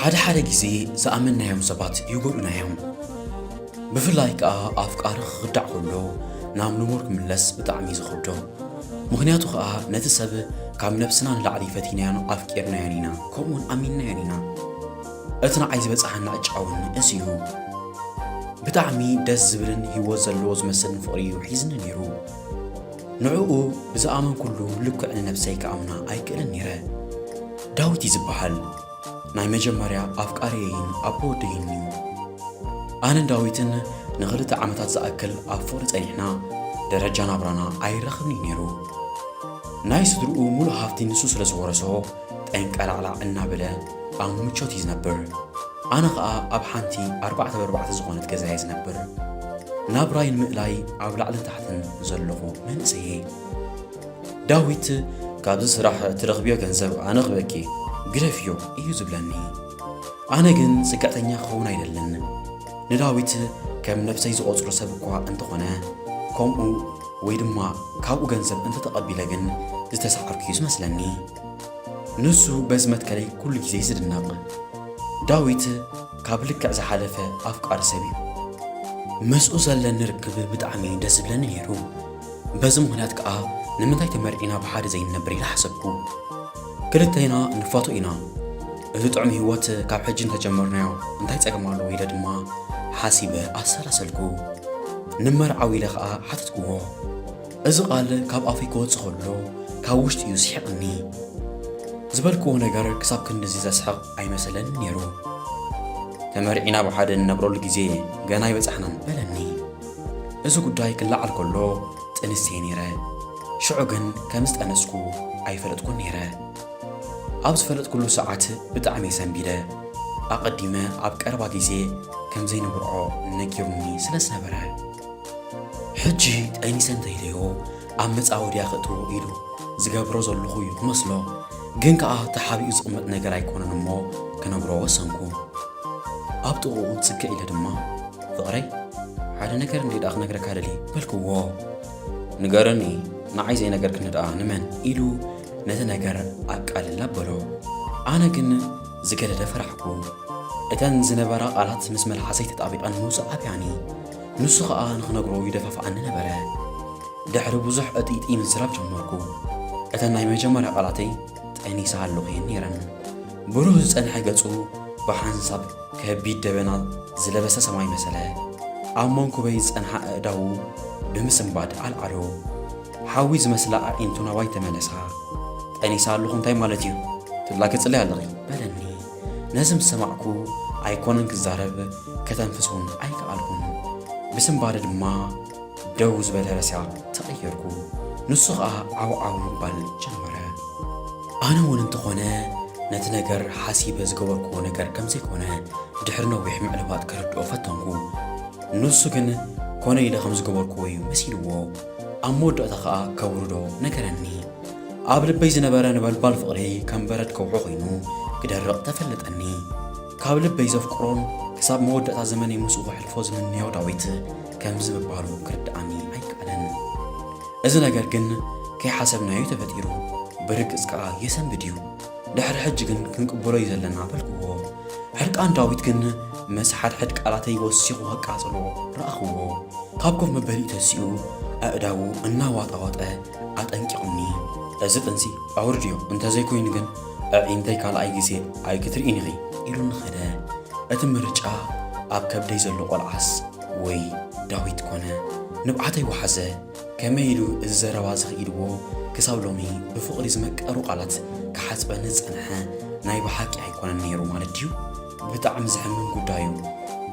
ሓደ ሓደ ግዜ ዝኣመንናዮም ሰባት ይጎድኡና እዮም። ብፍላይ ከኣ ኣፍቃሪ ክኽዳዕ ከሎ ናብ ንቡር ክምለስ ብጣዕሚ እዩ ዝኸብዶ። ምኽንያቱ ከኣ ነቲ ሰብ ካብ ነብስና ንላዕሊ ፈቲናዮን ኣፍቂርናዮን ኢና፣ ከምኡውን ኣሚንናዮን ኢና። እቲ ንዓይ ዝበጽሓና ዕጫ እውን እዚ እዩ። ብጣዕሚ ደስ ዝብልን ህይወት ዘለዎ ዝመስልን ፍቕሪ እዩ ሒዝኒ ነይሩ። ንዕኡ ብዝኣመንኩሉ ልክዕ ንነብሰይ ክኣምና ኣይክእልን ነይረ። ዳዊት እዩ ዝበሃል። ናይ መጀመርያ ኣፍቃሪየይን ኣቦ ወደይን እዩ። ኣነን ዳዊትን ንኽልተ ዓመታት ዝኣክል ኣብ ፍቕሪ ጸኒሕና፣ ደረጃ ናብራና ኣይራኸብን እዩ ነይሩ። ናይ ስድርኡ ሙሉእ ሃፍቲ ንሱ ስለ ዝወረሶ፣ ጠንቀላዕላዕ እናበለ ኣብ ምቾት እዩ ዝነብር። ኣነ ኸኣ ኣብ ሓንቲ ኣርባዕተ ብኣርባዕተ ዝኾነት ገዛ እየ ዝነብር። ናብራይ ንምእላይ ኣብ ላዕልን ታሕትን ዘለኹ መንእሰይ እየ። ዳዊት፣ "ካብዚ ስራሕ እትረኽብዮ ገንዘብ ኣነ ክበኪ፣ ግደፍዮ" እዩ ዝብለኒ። ኣነ ግን ጽግዕተኛ ክኸውን ኣይደልን። ንዳዊት ከም ነብሰይ ዝቖጽሮ ሰብ እኳ እንተኾነ፣ ከምኡ ወይ ድማ ካብኡ ገንዘብ እንተተቐቢለ ግን ዝተሳዕርኩ እዩ ዝመስለኒ። ንሱ በዚ መትከለይ ኩሉ ግዜ እዩ ዝድነቕ። ዳዊት ካብ ልክዕ ዝሓለፈ ኣፍቃሪ ሰብ እዩ። ምስኡ ዘለኒ ርክብ ብጣዕሚ ደስ ዝብለኒ ነይሩ። በዚ ምኽንያት ከኣ ንምንታይ ተመርዒና ብሓደ ዘይንነብር ኢለ ሓሰብኩ። ክልቴና ንፋቶ ኢና። እዚ ጥዑም ህይወት ካብ ሕጂ እንተጀመርናዮ እንታይ ጸገም ኣለዎ ኢለ ድማ ሓሲበ ኣሰላሰልኩ። ንመርዓዊ ኢለ ከኣ ሓተትክዎ። እዚ ቃል ካብ ኣፈይ ክወጽእ ከሎ ካብ ውሽጢ እዩ ስሒቕኒ። ዝበልክዎ ነገር ክሳብ ክንድዚ ዘስሕቕ ኣይመሰለንን ነይሩ። "ተመርዒና ብሓደ እንነብረሉ ግዜ ገና ኣይበጻሕናን" በለኒ። እዚ ጉዳይ ክለዓል ከሎ ጠኒሰ ነይረ። ሽዑ ግን ከም ዝጠነስኩ ኣይፈለጥኩን ነይረ። ኣብ ዝፈለጥኩሉ ሰዓት ብጣዕሚ ሰንቢደ። ኣቐዲመ ኣብ ቀረባ ግዜ ከም ዘይንምርዖ ነጊሩኒ ስለ ዝነበረ። ሕጂ ጠኒሰ እንተኢለዮ ኣብ መጻወድያ ክእትዎ ኢሉ ዝገብሮ ዘለኹ እዩ ክመስሎ፣ ግን ከኣ ተሓቢኡ ዝቕመጥ ነገር ኣይኮነን እሞ ክነግሮ ወሰንኩ። ኣብ ጥቕኡ ጽግዕ ኢለ ድማ፣ "ፍቕረይ፣ ሓደ ነገር እንድየ ደኣ ክነግረካ ደልየ" በልክዎ። "ንገረኒ፣ ንዓይ ዘይነገርክኒ ደኣ ንመን?" ኢሉ ነቲ ነገር ኣቃልል ኣበሎ። ኣነ ግን ዝገደደ ፈራሕኩ። እተን ዝነበራ ቃላት ምስ መልሓሰይ ተጣቢቐን ምውጻእ ኣብያኒ። ንሱ ኸኣ ንኽነግሮ ይደፋፍኣኒ ነበረ። ድሕሪ ብዙሕ ዕጥይጥይ ምዝራብ ጀመርኩ። እተን ናይ መጀመርያ ቃላተይ ጠኒሰ ኣለኹ እየን ነይረን። ብሩህ ዝጸንሐ ገጹ ብሓንሳብ ከቢድ ደበና ዝለበሰ ሰማይ መሰለ። ኣብ መንኩበይ ዝጸንሓ ኣእዳዉ ብምስንባድ ኣልዓሎ። ሓዊ ዝመስላ ኣዒንቱ ናባይ ተመለሳ። "ጠኒሰ ኣለኹ እንታይ ማለት እዩ? ትላገጽለይ ኣለኺ" በለኒ። ነዚ ምስ ሰማዕኩ ኣይኮነን ክዛረብ፣ ከተንፍስ እውን ኣይከኣልኩን። ብስንባደ ድማ ደው ዝበለ ረስያ ተቐየርኩ። ንሱ ኸኣ ዓው ዓው ምባል ጀመረ። ኣነ እውን እንተኾነ ነቲ ነገር ሓሲበ ዝገበርክዎ ነገር ከም ዘይኮነ ድሕሪ ነዊሕ ምዕልባጥ ከረድኦ ፈተንኩ። ንሱ ግን ኮነ ኢለ ከም ዝገበርክዎ እዩ መሲልዎ። ኣብ መወዳእታ ኸኣ ከውርዶ ነገረኒ። ኣብ ልበይ ዝነበረ ነበልባል ፍቕሪ ከም በረድ ከውሒ ኮይኑ ክደርቕ ተፈለጠኒ። ካብ ልበይ ዘፍቅሮን ክሳብ መወዳእታ ዘመነይ ምስኡ ከሕልፎ ዝምንዮ ዳዊት ከምዚ ምባሉ ክርድኣኒ ኣይከኣለን። እዚ ነገር ግን ከይሓሰብናዮ ተፈጢሩ፣ ብርግጽ ከኣ የሰንብድ እዩ። ድሕሪ ሕጂ ግን ክንቅበሎ እዩ ዘለና በልክዎ። ሕርቃን ዳዊት ግን ምስ ሓድሕድ ቃላተይ ወሲኹ ከቃጽሎ ረኣኽዎ። ካብ ኮፍ መበሊኡ ተሲኡ ኣእዳዉ እናዋጣወጠ ኣጠንቂቑኒ። "እዚ ጥንሲ ኣውርድዮ፣ እንተዘይኮይኑ ግን ኣዒንተይ ካልኣይ ግዜ ኣይክትርእይን ኢኺ" ኢሉኒ ኸደ። እቲ ምርጫ ኣብ ከብደይ ዘሎ ቆልዓስ ወይ ዳዊት ኮነ። ንብዓተይ ወሓዘ። ከመይ ኢሉ እዚ ዘረባ እዚ ክኢልዎ ክሳብ ሎሚ ብፍቕሪ ዝመቀሩ ቃላት ክሓጽበኒ ዝጸንሐ ናይ ብሓቂ ኣይኮነን ነይሩ ማለት ድዩ? ብጣዕሚ ዘሕምም ጉዳይ እዩ።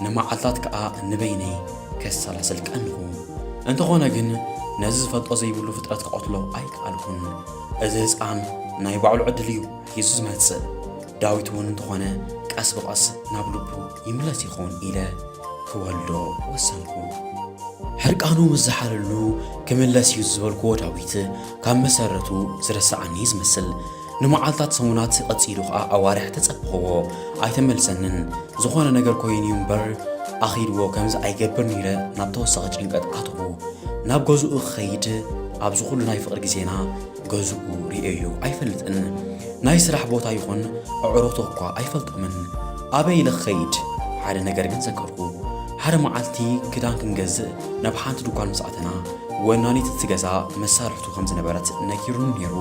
ንመዓልታት ከኣ ንበይነይ ከሰላስል ቀንኹ። እንተኾነ ግን ነዚ ዝፈልጦ ዘይብሉ ፍጥረት ክቐትሎ ኣይከኣልኩን። እዚ ህጻን ናይ ባዕሉ ዕድል እዩ ሒዙ ዝመጽእ። ዳዊት እውን እንተኾነ ቀስ ብቐስ ናብ ልቡ ይምለስ ይኸውን ኢለ ክወልዶ ወሰንኩ። ሕርቃኑ ምስ ዝሓለሉ ክምለስ እዩ ዝበልክዎ ዳዊት ካብ መሰረቱ ዝረስዓኒ እዩ ዝመስል። ንመዓልታት ሰሙናት ቀጺሉ ኸኣ ኣዋርሕ ተጸበኽዎ፣ ኣይተመልሰንን። ዝኾነ ነገር ኮይኑ እዩ እምበር ኣኺልዎ ከምዚ ኣይገብር ነይረ ናብ ተወሳኺ ጭንቀት ኣተኹ። ናብ ገዝኡ ክኸይድ ኣብዚ ኩሉ ናይ ፍቕሪ ግዜና ገዝኡ ርእየዮ ኣይፈልጥን። ናይ ስራሕ ቦታ ይኹን ኣዕሩኽቱ እኳ ኣይፈልጦምን። ኣበይ ኢለ ክኸይድ? ሓደ ነገር ግን ዘከርኩ። ሓደ መዓልቲ ክዳን ክንገዝእ ናብ ሓንቲ ድኳን ምስ ኣተና፣ ወናኒት እቲ ገዛ መሳርሕቱ ከም ዝነበረት ነጊሩኒ ነይሩ።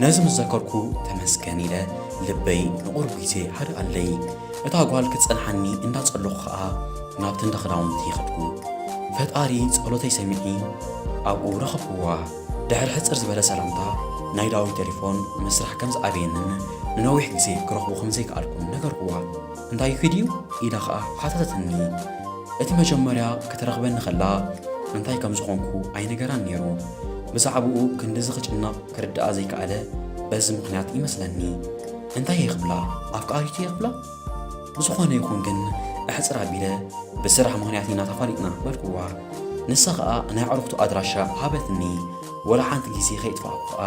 ነዚ ምስ ዘከርኩ፣ ተመስገን ኢለ ልበይ ንቑሩብ ግዜ ሃድኣለይ። እታ ጓል ክትጸንሓኒ እንዳጸለኹ ኸኣ ናብቲ እንዳ ክዳውንቲ ከድኩ። ፈጣሪ ጸሎተይ ሰሚዒ ኣብኡ ረኸብክዋ። ድሕሪ ሕጽር ዝበለ ሰላምታ፣ ናይ ዳዊት ቴሌፎን ምስራሕ ከም ዝኣበየንን ንነዊሕ ግዜ ክረኽቦ ከም ዘይከኣልኩን ነገርክዋ። "እንታይ፣ ይኺድ እዩ?" ኢላ ኸኣ ሓተተትኒ። እቲ መጀመርያ ክትረኽበኒ ከላ እንታይ ከም ዝኾንኩ ኣይነገራን ነይሩ። ብዛዕባኡ ክንድዚ ክጭነቕ ክርድኣ ዘይከኣለ በዚ ምኽንያት ይመስለኒ። "እንታይ እየ ክብላ? ኣፍቃሪቱ እየ ክብላ?" "ብዝኾነ ይኹን ግን፣ ኣሕጽር ኣቢለ፣ ብስራሕ ምኽንያት ኢና ተፋሊጥና" በልክዋ። ንሳ ኸኣ ናይ ኣዕሩኽቱ ኣድራሻ ሃበትኒ። ወላ ሓንቲ ግዜ ከይጥፋእኩ ኸኣ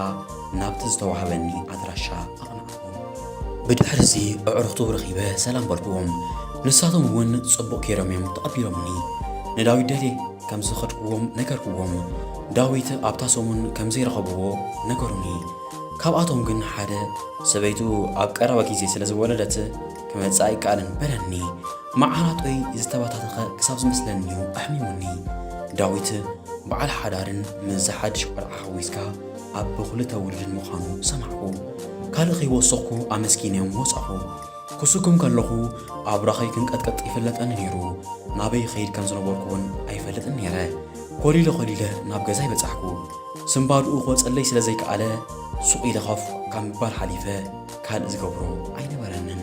ናብቲ ዝተዋህበኒ ኣድራሻ ኣቕናዕኩ። ብድሕርዚ ኣዕሩኽቱ ረኺበ ሰላም በልክዎም። ንሳቶም እውን ጽቡቕ ገይሮም እዮም ተቐቢሎምኒ። ንዳዊት ደልየ ከም ዝኸድክዎም ነገርክዎም። ዳዊት ኣብታ ሰሙን ከም ዘይረኸብዎ ነገሩኒ። ካብኣቶም ግን ሓደ፣ "ሰበይቱ ኣብ ቀረባ ግዜ ስለ ዝወለደት ክመጽእ ኣይከኣልን" በለኒ። መዓናጦይ ዝተበታተኸ ክሳብ ዝመስለኒ እዩ ኣሕሚሙኒ። ዳዊት በዓል ሓዳርን ምስዚ ሓድሽ ቆልዓ ሓዊስካ ኣቦ ክልተ ውሉድን ምዃኑ ሰማዕኩ። ካልእ ከይወሰኽኩ ኣመስጊነዮም ወጻኹ። ክስጉም ከለኹ ኣብራኸይ ክንቀጥቀጥ ይፍለጠኒ ነይሩ። ናበይ ይኸይድ ከም ዝነበርኩ እውን ኣይፈልጥን ነይረ። ኮሊለ ኮሊለ ናብ ገዛይ በጻሕኩ። ስንባድኡ ክወጸለይ ስለ ዘይከኣለ፣ ሱቕ ኢለ ኮፍ ካብ ምባል ሓሊፈ ካልእ ዝገብሮ ኣይነበረንን።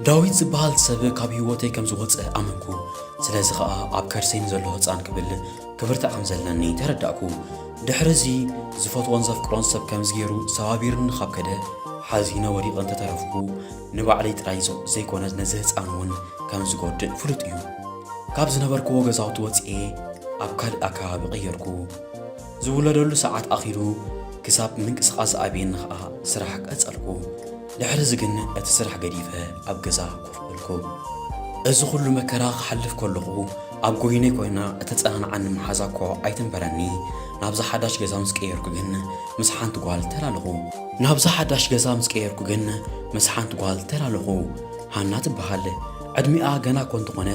ዳዊት ዝበሃል ሰብ ካብ ህይወተይ ከም ዝወጸ ኣመንኩ። ስለዚ ኸኣ ኣብ ከርሰይ ንዘሎ ህጻን ክብል ክብርትዕ ከም ዘለኒ ተረዳእኩ። ድሕሪ እዚ ዝፈትዎን ዘፍቅሮን ሰብ ከምዚ ገይሩ ሰባቢርኒ ካብ ከደ፣ ሓዚነ ወዲቐ እንተተረፍኩ፣ ንባዕለይ ጥራይ ዞ-፣ ዘይኮነስ ነዚ ህጻን እውን ከም ዝጎድእ ፍሉጥ እዩ። ካብ ዝነበርክዎ ገዛውቲ ወጺኤ ኣብ ካልእ ኣከባቢ ቀየርኩ። ዝውለደሉ ሰዓት ኣኺሉ ክሳብ ምንቅስቓስ ዝኣብየኒ ኸኣ ስራሕ ቀጸልኩ። ድሕሪ እዚ ግን እቲ ስራሕ ገዲፈ ኣብ ገዛ ኮፍ በልኩ። እዚ ኩሉ መከራ ክሓልፍ ከለኹ፣ ኣብ ጎይነይ ኮይና እተጸናንዓኒ መሓዛ እኮ ኣይትንበረኒ። ናብዛ ሓዳሽ ገዛ ምስ ቀየርኩ ግን ምስ ሓንቲ ጓል ተላለኹ። ናብዛ ሓዳሽ ገዛ ምስ ቀየርኩ ግን ምስ ሓንቲ ጓል ተላለኹ። ሃና ትበሃል። ዕድሚኣ ገና እኮ እንተኾነ፣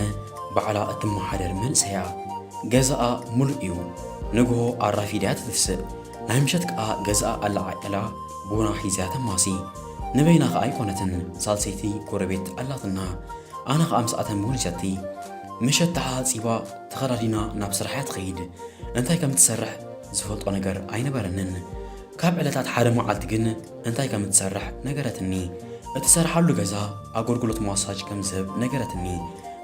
ባዕላ እትመሓደር መንእሰይ እያ። ገዛኣ ሙሉእ እዩ። ንግሆ ኣራፊዳ እያ ትትስእ። ናይ ምሸት ከኣ ገዛኣ ኣላዓዒላ ቡና ሒዛ ተማሲ። ንበይና ከኣ ኣይኮነትን፣ ሳልሰይቲ ጎረቤት ኣላትና። ኣነ ከኣ ምስኣተን ቡን ይሰቲ። ምሸት ተሓጺባ ተኸዳዲና ናብ ስራሕ እያ ትኸይድ። እንታይ ከም ትሰርሕ ዝፈልጦ ነገር ኣይነበረንን። ካብ ዕለታት ሓደ መዓልቲ ግን እንታይ ከም እትሰርሕ ነገረትኒ። እትሰርሓሉ ገዛ ኣገልግሎት ማሳጅ ከም ዝህብ ነገረትኒ።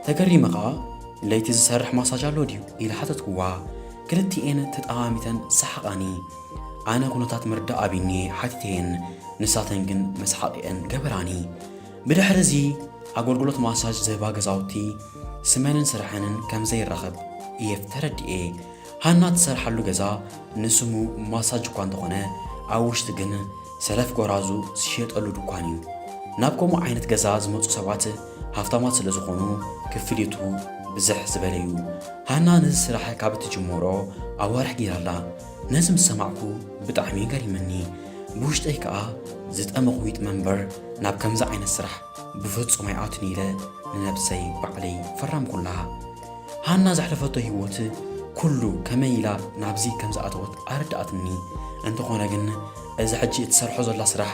ተገሪመ ኸኣ፣ "ለይቲ ዝሰርሕ ማሳጅ ኣሎ ድዩ?" ኢለ ሓተትክዋ። ክልቲኤን ተጠማሚተን ሰሓቓኒ። ኣነ ኩነታት ምርዳእ ኣቢኒ ሓቲተየን፣ ንሳተን ግን መስሓቂኤን ገበራኒ። ብድሕሪ እዚ ኣገልግሎት ማሳጅ ዝህባ ገዛውቲ ስመንን ስርሐንን ከም ዘይራኸብ እየ ተረዲኤ። ሃና ትሰርሓሉ ገዛ ንስሙ ማሳጅ እኳ እንተኾነ፣ ኣብ ውሽጢ ግን ሰለፍ ጎራዙ ዝሸየጠሉ ድኳን እዩ። ናብ ከምኡ ዓይነት ገዛ ዝመጹ ሰባት ሃፍታማት ስለ ዝኾኑ፣ ክፍሊቱ ብዝሕ ዝበለ እዩ። ሃና ነዚ ስራሕ ካብ እትጅምሮ ኣዋርሕ ገይራ ኣላ። ነዚ ምስ ሰማዕኩ ብጣዕሚ ገሪመኒ። ብውሽጠይ ከኣ ዝጠመኹ ይጥመ እምበር፣ ናብ ከምዚ ዓይነት ስራሕ ብፍጹም ኣይኣቱን ኢለ ንነብሰይ ባዕለይ ፈረምኩላ። ሃና ዘሕለፈቶ ህይወት ኩሉ ከመይ ኢላ ናብዚ ከም ዝኣተወት ኣረዳኣትኒ። እንተኾነ ግን፣ እዚ ሕጂ እትሰርሖ ዘላ ስራሕ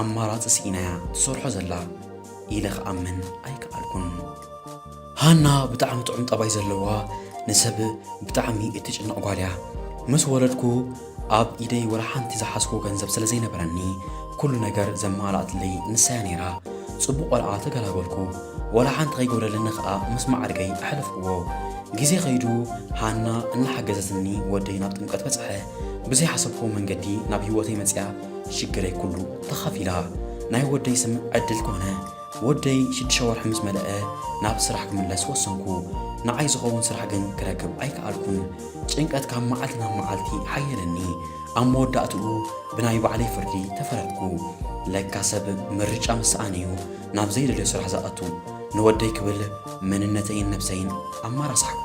ኣማራጺ ስኢናያ ትሰርሖ ዘላ ኢለ ክኣምን ኣይከኣልኩን። ሃና ብጣዕሚ ጥዑም ጠባይ ዘለዋ፣ ንሰብ ብጣዕሚ እትጭነቕ ጓል እያ። ምስ ወለድኩ ኣብ ኢደይ ወላ ሓንቲ ዝሓዝኩዎ ገንዘብ ስለ ዘይነበረኒ፣ ኩሉ ነገር ዘማልኣትለይ ንሳያ ነይራ። ጽቡቕ ቆልዓ ተገላገልኩ። ወላ ሓንቲ ከይጎደለኒ ከኣ ምስ ማዕርገይ ኣሕለፍክዎ። ግዜ ከይዱ ሃና እናሓገዘትኒ ወደይ ናብ ጥምቀት በጽሐ። ብዘይሓሰብክዎ መንገዲ ናብ ህይወተይ መጺኣ ሽግረይ ኩሉ ተኻፊላ። ናይ ወደይ ስም ዕድል ኮነ። ወደይ ሽዱሽተ ወርሒ ምስ መለአ ናብ ስራሕ ክምለስ ወሰንኩ። ንዓይ ዝኸውን ስራሕ ግን ክረክብ ኣይከኣልኩን። ጭንቀት ካብ መዓልቲ ናብ መዓልቲ ሓየለኒ። ኣብ መወዳእትኡ ብናይ ባዕለይ ፍርዲ ተፈረድኩ። ለካ ሰብ ምርጫ ምስ ሰኣነ እዩ ናብ ዘይደልዮ ስራሕ ዝኣቱ። ንወደይ ክብል መንነተይን ነብሰይን ኣማራሳሕኩ።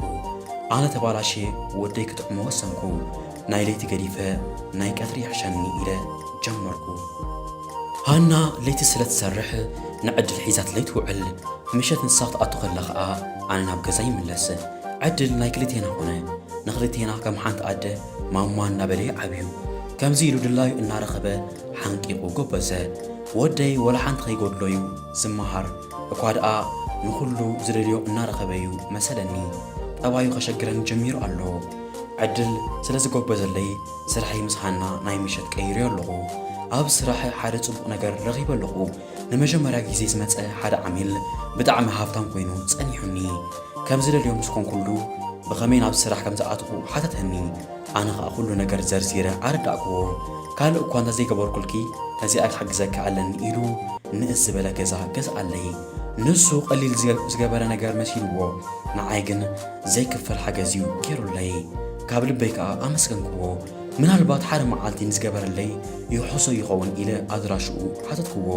ኣነ ተባላሽየ ወደይ ክጥዕሞ ወሰንኩ። ናይ ለይቲ ገዲፈ ናይ ቀትሪ ይሕሸኒ ኢለ ጀመርኩ። ሃና ለይቲ ስለ ትሰርሕ ንዕድል ሒዛትለይ ትውዕል። ምሸት ንሳ ክትኣቱ ከላ ኸኣ ኣነ ናብ ገዛ ይምለስ። ዕድል ናይ ክልቴና ኾነ። ንኽልቴና ከም ሓንቲ ኣደ ማማ እናበለ ይዓብዩ። ከምዚ ኢሉ ድላዩ እናረኸበ ሓንቂቑ ጎበዘ። ወደይ ወላ ሓንቲ ከይጎድሎ እዩ ዝመሃር። እኳ ደኣ ንኹሉ ዝደልዮ እናረኸበ እዩ መሰለኒ። ጠባዩ ከሸግረኒ ጀሚሩ ኣሎ። ዕድል ስለ ዝጎበዘለይ ስራሐይ ምስ ሃና ናይ ምሸት ቀይረዮ ኣለኹ። ኣብ ስራሕ ሓደ ጽቡቕ ነገር ረኺበ ኣለኹ። ንመጀመርያ ግዜ ዝመጸ ሓደ ዓሚል ብጣዕሚ ሃብታም ኮይኑ ጸኒሑኒ። ከም ዝደልዮ ምስ ኮንኩሉ ብኸመይ ናብ ስራሕ ከም ዝኣትኹ ሓተተኒ። ኣነ ኸኣ ኩሉ ነገር ዘርዚረ ኣረዳእክዎ። ካልእ እኳ እንተዘይገበርኩልኪ ነዚኣ ክሕግዘኪ ኣለኒ ኢሉ ንእስ ዝበለ ገዛ ገዝኣለይ። ንሱ ቀሊል ዝገ- ዝገበረ ነገር መሲልዎ፣ ንዓይ ግን ዘይክፈል ሓገዝ እዩ ገይሩለይ። ካብ ልበይ ከኣ ኣመስገንክዎ። ምናልባት ሓደ መዓልቲ ንዝገበረለይ ይውሕሶ ይኸውን ኢለ ኣድራሽኡ ሓተትክዎ።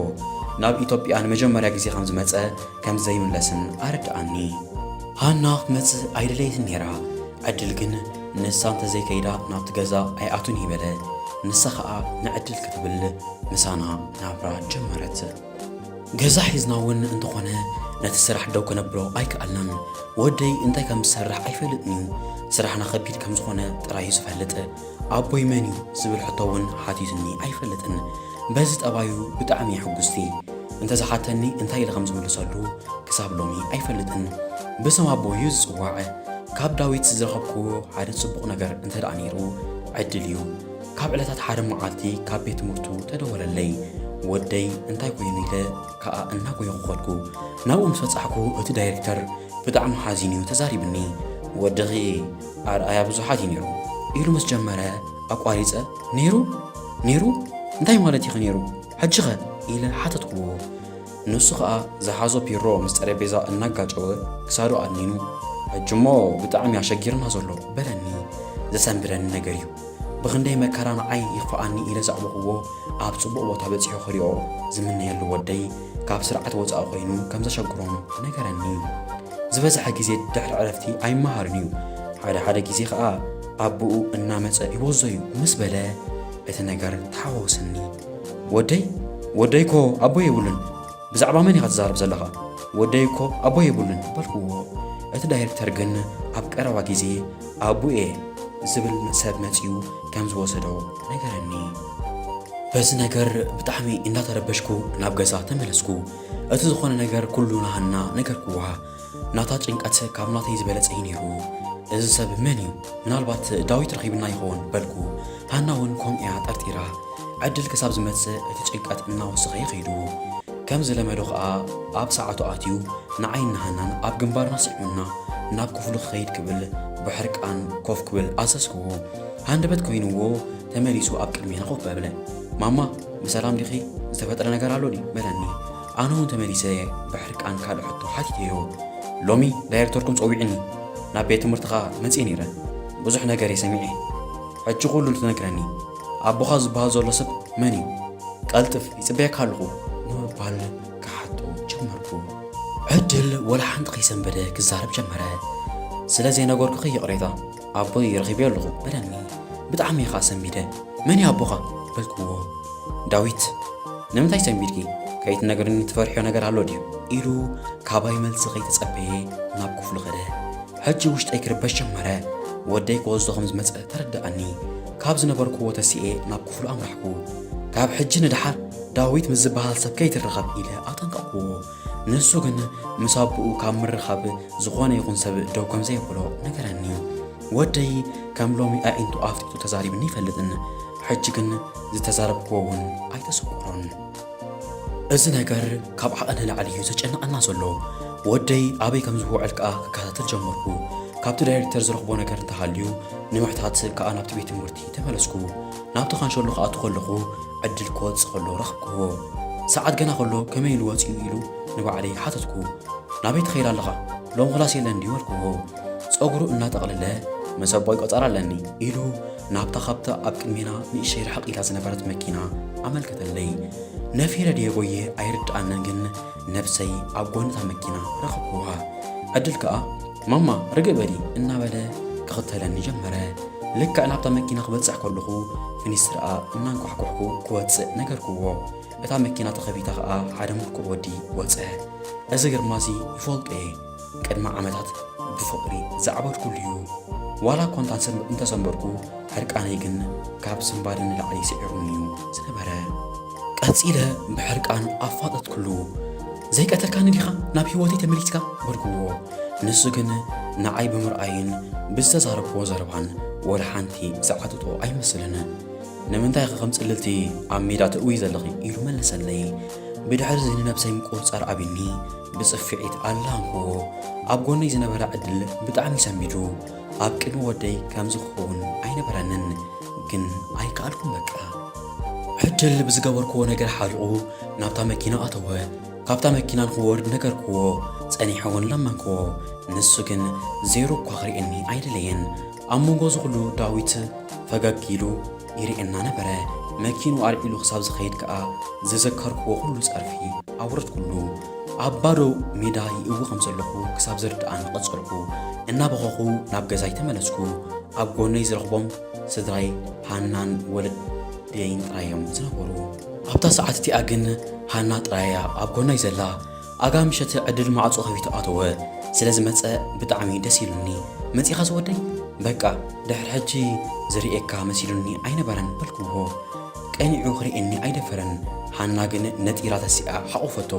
ናብ ኢትዮጵያ ንመጀመርያ ግዜ ከም ዝመጸ ከም ዘይምለስን ኣረድኣኒ። ሃና ክትመጽእ ኣይደለየትን ነይራ። ዕድል ግን ንሳ እንተዘይከይዳ ናብቲ ገዛ ኣይኣቱን ይበለ። ንሳ ኸኣ ንዕድል ክትብል ምሳና ናብራ ጀመረት። ገዛ ሒዝና እውን እንተኾነ ነቲ ስራሕ ደው ከነብሎ ኣይከኣልናን። ወደይ እንታይ ከም ዝሰርሕ ኣይፈልጥን እዩ። ስራሕና ከቢድ ከም ዝኾነ ጥራይ እዩ ዝፈልጥ። ኣቦይ መን እዩ ዝብል ሕቶ እውን ሓቲቱኒ ኣይፈልጥን። በዚ ጠባዩ ብጣዕሚ እየ ሕጉስቲ። እንተዝሓተኒ እንታይ ኢለ ከም ዝምልሰሉ ክሳብ ሎሚ ኣይፈልጥን። ብስም ኣቦይ እዩ ዝጽዋዕ። ካብ ዳዊት ዝረኸብክዎ ሓደ ጽቡቕ ነገር እንተ ደኣ ነይሩ ዕድል እዩ። ካብ ዕለታት ሓደ መዓልቲ ካብ ቤት ትምህርቱ ተደወለለይ። ወደይ እንታይ ኮይኑ ኢለ ከኣ እናጎየኹ ኸድኩ። ናብኡ ምስ በጻሕኩ እቲ ዳይሬክተር ብጣዕሚ ሓዚኑ እዩ ተዛሪብኒ። ወድኺ ኣርኣያ ብዙሓት እዩ ነይሩ ኢሉ ምስ ጀመረ ኣቋሪጸ። ነይሩ? ነይሩ? እንታይ ማለት ኢኺ ነይሩ? ሕጂኸ? ኢለ ሓተትክዎ። ንሱ ኸኣ ዝሓዞ ፒሮ ምስ ጠረጴዛ እናጋጨወ ክሳዱ ኣድኒኑ፣ ሕጂ እሞ ብጣዕሚ ኣሸጊርና ዘሎ በለኒ። ዘሰንብደኒ ነገር እዩ። ብኽንደይ መከራ ንዓይ ይኽፍኣኒ ኢለ ዘዕበኽዎ ኣብ ጽቡቕ ቦታ በጺሑ ክሪኦ ዝምነየሉ ወደይ ካብ ስርዓት ወጻኢ ኮይኑ ከም ዘሸግሮም ነገረኒ። ዝበዝሐ ግዜ ድሕሪ ዕረፍቲ ኣይመሃርን እዩ። ሓደ ሓደ ግዜ ኸኣ ኣቦኡ እናመጸ ይወዞ እዩ ምስ በለ እቲ ነገር ተሓዋወሰኒ። ወደይ ወደይ እኮ ኣቦ የብሉን። ብዛዕባ መን ኢኻ ትዛረብ ዘለኻ? ወደይ እኮ ኣቦ የብሉን በልክዎ። እቲ ዳይሬክተር ግን ኣብ ቀረባ ግዜ ኣቡኤ ዝብል ሰብ መጺኡ ከም ዝወሰዶ ነገረኒ። በዚ ነገር ብጣዕሚ እንዳተረበሽኩ ናብ ገዛ ተመለስኩ። እቲ ዝኾነ ነገር ኩሉ ንሃና ነገርክዋ። ናታ ጭንቀት ካብ ናተይ ዝበለጸ እዩ ነይሩ። እዚ ሰብ መን እዩ? ምናልባት ዳዊት ረኺብና ይኸውን በልኩ። ሃና እውን ከምኡ እያ ጠርጢራ። ዕድል ክሳብ ዝመጽእ እቲ ጭንቀት እናወሰኸ እዩ ከይዱ። ከም ዝለመዶ ኸኣ ኣብ ሰዓቱ ኣትዩ ንዓይን ንሃናን ኣብ ግንባርና ስዒሙና ናብ ክፍሉ ክኸይድ ክብል ብሕርቃን ኮፍ ክብል ኣዘዝክዎ። ሃንደበት ኮይንዎ ተመሊሱ ኣብ ቅድሜና ኮፍ በለ። ማማ፣ ብሰላም ዲኺ? ዝተፈጥረ ነገር ኣሎ ድዩ? በለኒ። ኣነ እውን ተመሊሰ ብሕርቃን ካልእ ሕቶ ሓቲተዮ። ሎሚ ዳይሬክተርኩም ጸዊዑኒ፣ ናብ ቤት ትምህርትኻ መጺእ ነይረ። ብዙሕ ነገር እየ ሰሚዐ። ሕጂ ኩሉ ትነግረኒ። ኣቦኻ ዝበሃል ዘሎ ሰብ መን እዩ? ቀልጥፍ፣ ይጽበየካ ኣለኹ ንምባል ክሓቶ ጀመርኩ። ዕድል ወላ ሓንቲ ከይሰንበደ ክዛረብ ጀመረ። ስለ ዘይነገርኩኺ ይቕሬታ፣ ኣቦይ ረኺበዮ ኣለኹ በለኒ። ብጣዕሚ እየ ኸኣ ሰንቢደ። መን እዩ ኣቦኻ? በልክዎ። ዳዊት። ንምንታይ ሰንቢድኪ? ከይትነግርኒ ትፈርሕዮ ነገር ኣሎ ድዩ? ኢሉ ካባይ መልሲ ከይተጸበየ ናብ ክፍሉ ኸደ። ሕጂ ውሽጠይ ክርበሽ ጀመረ። ወደይ ክወስዶ ከም ዝመጸ ተረድኣኒ። ካብ ዝነበርኩዎ ተሲኤ ናብ ክፍሉ ኣምራሕኩ። ካብ ሕጂ ንደሓር ዳዊት ምስ ዝበሃል ሰብ ከይትራኸብ ኢለ ኣጠንቀቕኩዎ። ንሱ ግን ምስ ኣቦኡ ካብ ምርኻብ ዝኾነ ይኹን ሰብ ደው ከም ዘየብሎ ነገረኒ። ወደይ ከም ሎሚ ኣዒንቱ ኣፍጢጡ ተዛሪብኒ ኣይፈልጥን። ሕጂ ግን ዝተዛረብክዎ እውን ኣይተሰቆሮን። እዚ ነገር ካብ ዓቐን ንላዕሊ እዩ ዘጨንቐና ዘሎ። ወደይ ኣበይ ከም ዝውዕል ከኣ ክከታተል ጀመርኩ። ካብቲ ዳይሬክተር ዝረኽቦ ነገር እንተሃልዩ ንምሕታት ከኣ ናብቲ ቤት ትምህርቲ ተመለስኩ። ናብቲ ካንሸሎ ክኣቱ ከለኹ ዕድል ክወጽእ ከሎ ረኸብክዎ። ሰዓት ገና ከሎ ከመይ ኢሉ ወጺኡ ኢሉ ንባዕለይ ሓተትኩ። ናበይ ትኸይድ ኣለኻ? ሎም ክላስ የለን ድዩ በልክዎ። ጸጉሩ እናጠቕለለ ምስ ኣቦይ ቆጸራ ኣለኒ ኢሉ ናብታ ካብታ ኣብ ቅድሜና ንእሽተይ ርሕቕ ኢላ ዝነበረት መኪና ኣመልከተለይ። ነፊረ ድየ ጎየ ኣይርድኣንን፣ ግን ነብሰይ ኣብ ጎኒ እታ መኪና ረኸብክዋ። ዕድል ከኣ ማማ ርግእ በሊ እናበለ ክኽተለኒ ጀመረ። ልክዕ ናብታ መኪና ክበጽሕ ከለኹ፣ ፍኒስትርኣ እናንኳሕኳሕኩ ክወጽእ ነገርክዎ። እታ መኪና ተኸፊታ ኸኣ ሓደ ምልኩዕ ወዲ ወጸ። እዚ ግርማሲ ይፈልጦ እየ። ቅድሚ ዓመታት ብፍቕሪ ዝዓበድኩሉ እዩ። ዋላ እኳ እንተንሰም-፣ እንተሰንበድኩ፣ ሕርቃነይ ግን ካብ ስንባደ ንላዕሊ ስዒሩኒ እዩ ዝነበረ። ቀጺለ ብሕርቃን ኣፋጠጥኩሉ። "ዘይቀተልካኒ ዲኻ ናብ ህይወተይ ተመሊስካ?" በልክዎ። ንሱ ግን ንዓይ ብምርኣይን ብዝተዛረብክዎ ዘረባን ወላ ሓንቲ ዝዓጥጦ ኣይመስልን። "ንምንታይ ኢኺ ከም ጽልልቲ ኣብ ሜዳ ትእውዪ ዘለኺ?" ኢሉ መለሰለይ። ብድሕሪ እዚ ንነብሰይ ምቁጽጻር ኣቢኒ ብጽፍዒት ኣላሃምክዎ። ኣብ ጎነይ ዝነበረ ዕድል ብጣዕሚ ሰንቢዱ። ኣብ ቅድሚ ወደይ ከምዚ ክኸውን ኣይነበረንን፣ ግን ኣይከኣልኩን በቃ። ዕድል ብዝገበርክዎ ነገር ሓሪቑ ናብታ መኪና ኣተወ። ካብታ መኪና ንኽወርድ ነገርክዎ፣ ጸኒሐ እውን ለመንክዎ። ንሱ ግን ዜሮ እኳ ክርእየኒ ኣይደለየን። ኣብ መንጎ እዚ ኩሉ ዳዊት ፈገግ ኢሉ ይርእየና ነበረ። መኪኑ ኣልዒሉ ክሳብ ዝኸይድ ከኣ ዝዘከርክዎ ኩሉ ጸርፊ ኣውረድኩሉ። ኣብ ባዶ ሜዳ ይእዊ ከም ዘለኹ ክሳብ ዝርድኣኒ ቀጸልኩ። እናበኸኹ ናብ ገዛይ ተመለስኩ። ኣብ ጎነይ ዝረኽቦም ስድራይ ሃናን ወለደይን ጥራይ እዮም ዝነበሩ። ኣብታ ሰዓት እቲኣ ግን ሃና ጥራይ እያ ኣብ ጎነይ ዘላ። ኣጋ ምሸት ዕድል ማዕጾ ከፊቱ ኣተወ። ስለ ዝመጸ ብጣዕሚ ደስ ኢሉኒ። "መጺኻስ ወደይ? በቃ ድሕሪ ሕጂ ዝርእየካ መሲሉኒ ኣይነበረን" በልክዎ። ቀኒዑ ክርእየኒ ኣይደፈረን። ሃና ግን ነጢራ ተሲኣ ሓቑፈቶ።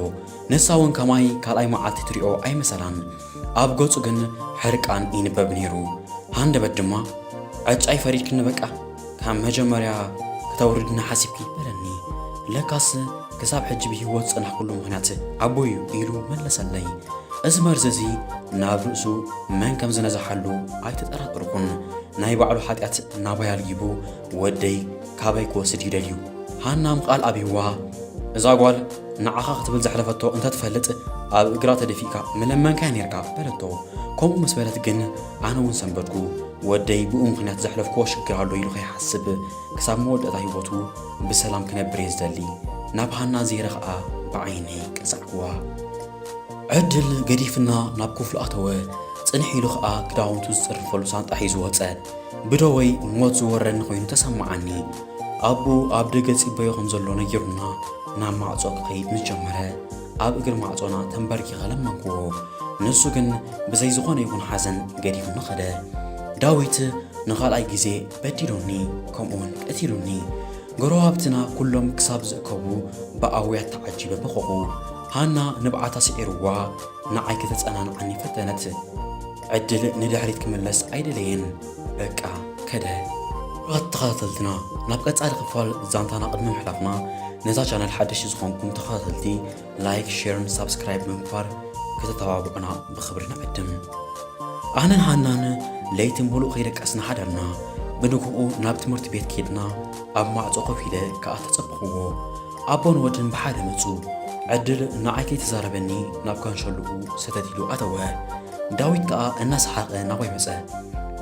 ንሳ እውን ከማይ ካልኣይ መዓልቲ ትሪኦ ኣይመሰላን። ኣብ ገጹ ግን ሕርቃን ይንበብ ነይሩ። ሃንደበት ድማ፣ "ዕጫይ ፈሪድክኒ በቃ፣ ካብ መጀመርያ ክተውርድኒ ሓሲብኪ?" በለኒ። ለካስ ክሳብ ሕጂ ብህይወት ዝጸናሕኩሉ ምኽንያት ኣቦይ እዩ ኢሉ መለሰለይ። እዚ መርዚ እዚ ናብ ርእሱ መን ከም ዝነዝሓሉ ኣይተጠራጠርኩን። ናይ ባዕሉ ሓጢኣት ናባይ ኣልጊቡ ወደይ ካባይ ክወስድ እዩ ደልዩ። ሃና ምቓል ኣቢዋ፣ "እዛ ጓል ንዓኻ ክትብል ዘሕለፈቶ እንተትፈልጥ ኣብ እግራ ተደፊእካ ምለመንካያ ነይርካ" በለቶ። ከምኡ ምስ በለት ግን ኣነ እውን ሰንበድኩ። ወደይ ብኡ ምኽንያት ዘሕለፍክዎ ሽግር ኣሎ ኢሉ ከይሓስብ ክሳብ መወዳእታ ህይወቱ ብሰላም ክነብር እየ ዝደሊ። ናብ ሃና ዘይረ ኸኣ ብዓይነይ ቀጻዕክዋ። ዕድል ገዲፍና ናብ ክፍሉ ኣተወ። ጽንሕ ኢሉ ኸኣ ክዳውንቱ ዝጽርፈሉ ሳንጣ ሒዙ ወጸ። ብደወይ ሞት ዝወረኒ ኮይኑ ተሰማዓኒ። ኣቦ ኣብ ደገ ጽበዮ ከም ዘሎ ነጊሩና ናብ ማዕጾ ክኸይድ ምስ ጀመረ፣ ኣብ እግሪ ማዕጾና ተንበርኪኸ ለመንክዎ። ንሱ ግን ብዘይ ዝኾነ ይኹን ሓዘን ገዲፉኒ ኸደ። ዳዊት ንኻልኣይ ግዜ በዲሉኒ፣ ከምኡውን ቀቲሉኒ። ጎረባብትና ኩሎም ክሳብ ዝእከቡ ብኣውያት ተዓጂበ በኸኹ። ሃና ንብዓታ ስዒርዋ ንዓይ ከተጸናንዓኒ ፈተነት። ዕድል ንድሕሪት ክምለስ ኣይደለየን። በቃ ከደ። ክቡራት ተኸታተልትና፣ ናብ ቀጻሊ ክፋል ዛንታና ቅድሚ ምሕላፍና፣ ነዛ ቻነል ሓደሽቲ ዝኾንኩም ተኸታተልቲ ላይክ፣ ሼርን ሳብስክራይብ ብምግባር ከተተባብዑና ብኽብሪ ንዕድም። ኣነን ሃናን ለይቲ ሙሉእ ከይደቀስና ሓደርና። ብንግሆኡ ናብ ትምህርቲ ቤት ከይድና ኣብ ማዕጾ ኮፍ ኢለ ከኣ ተጸበኽዎ። ኣቦን ወድን ብሓደ መጹ። ዕድል ንዓይ ከይተዛረበኒ ናብ ካንሸልኡ ሰተት ኢሉ ኣተወ። ዳዊት ከኣ እናሰሓቐ ናባይ መጸ።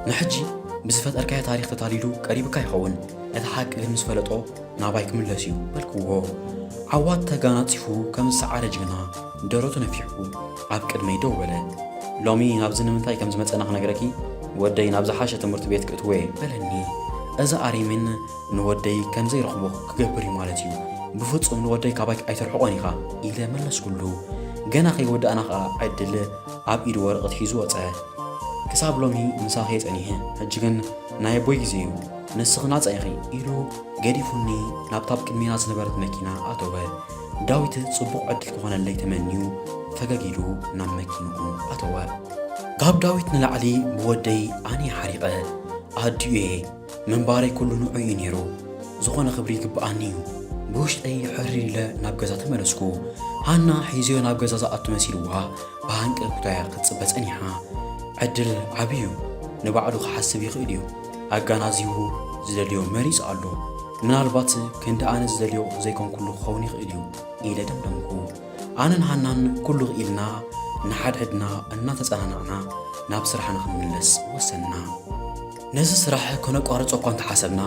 "ንሕጂ ብዝፈጠርካዮ ታሪኽ ተታሊሉ ቀሪቡካ ይኸውን፣ እቲ ሓቂ ግን ምስ ፈለጦ ናባይ ክምለስ እዩ" በልክዎ። ዓዋት ተጋናጺፉ ከም ዝሰዓረ ጅግና ደረቱ ነፊሑ ኣብ ቅድመይ ደው በለ። "ሎሚ ናብዚ ንምንታይ ከም ዝመጸና ክነግረኪ፣ ወደይ ናብ ዝሓሸ ትምህርቲ ቤት ክእትዎ እየ" በለኒ። "እዚ ኣሬሜን ንወደይ ከም ዘይረኽቦ ክገብር እዩ ማለት እዩ። ብፍጹም ንወደይ ካባይ ኣይተርሕቖን ኢኻ" ኢለ መለስኩሉ። ገና ከይወዳእና ኸኣ ዕድል ኣብ ኢዱ ወረቐት ሒዙ ወጸ። "ክሳብ ሎሚ ምሳኺ እየ ጸኒሐ፣ ሕጂ ግን ናይ ኣቦይ ግዜ እዩ፣ ንስኺ ናጻ ኢኺ" ኢሉ ገዲፉኒ ናብታ ኣብ ቅድሜና ዝነበረት መኪና ኣተወ። ዳዊት ጽቡቕ ዕድል ክኾነለይ ተመንዩ ፈገግ ኢሉ ናብ መኪንኡ ኣተወ። ካብ ዳዊት ንላዕሊ ብወደይ ኣነ እየ ሓሪቐ። ኣዲኡ እየ። ምንባረይ ኩሉ ንዑ እዩ ነይሩ። ዝኾነ ክብሪ ይግብኣኒ እዩ። ብውሽጠይ ሕርር ኢለ ናብ ገዛ ተመለስኩ። ሃና ሒዝዮ ናብ ገዛ ዝኣቱ መሲልዋ ብሃንቀውታ እያ ክትጽበ ጸኒሓ። ዕድል ዓቢ እዩ። ንባዕሉ ክሓስብ ይኽእል እዩ። ኣጋናዚቡ ዝደልዮ መሪጹ ኣሎ። ምናልባት ክንዲ ኣነ ዝደልዮ ዘይኮንኩሉ ክኸውን ይኽእል እዩ ኢለ ደምደምኩ። ኣነን ሃናን ኩሉ ክኢልና ንሓድሕድና እናተጸናናዕና ናብ ስራሕና ክንምለስ ወሰንና። ነዚ ስራሕ ከነቋርጾ እኳ እንተሓሰብና፣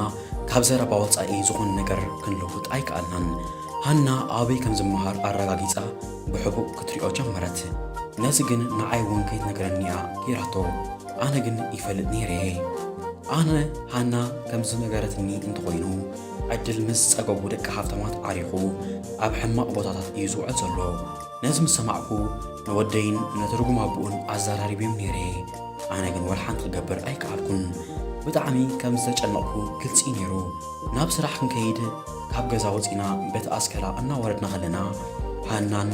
ካብ ዘረባ ወጻኢ ዝኾነ ነገር ክንልውጥ ኣይከኣልናን። ሃና ኣበይ ከም ዝመሃር ኣረጋጊጻ ብሕቡእ ክትሪኦ ጀመረት። ነዚ ግን ንዓይ እውን ከይትነግረኒ እያ ገይራቶ። ኣነ ግን ይፈልጥ ነይረ እየ። ኣነ፣ ሃና ከምዚ ነገረትኒ እንተኾይኑ፣ ዕድል ምስ ጸገቡ ደቂ ሃብታማት ዓሪኹ ኣብ ሕማቕ ቦታታት እዩ ዝውዕል ዘሎ። ነዚ ምስ ሰማዕኩ፣ ንወደይን ነቲ ርጉም ኣቦኡን ኣዘራሪበዮም ነይረ። ኣነ ግን ወላ ሓንቲ ክገብር ኣይከኣልኩን። ብጣዕሚ ከም ዝተጨነቕኩ ግልጺ እዩ ነይሩ። ናብ ስራሕ ክንከይድ ካብ ገዛ ወጺና በቲ ኣስከላ እናወረድና ከለና፣ ሃናን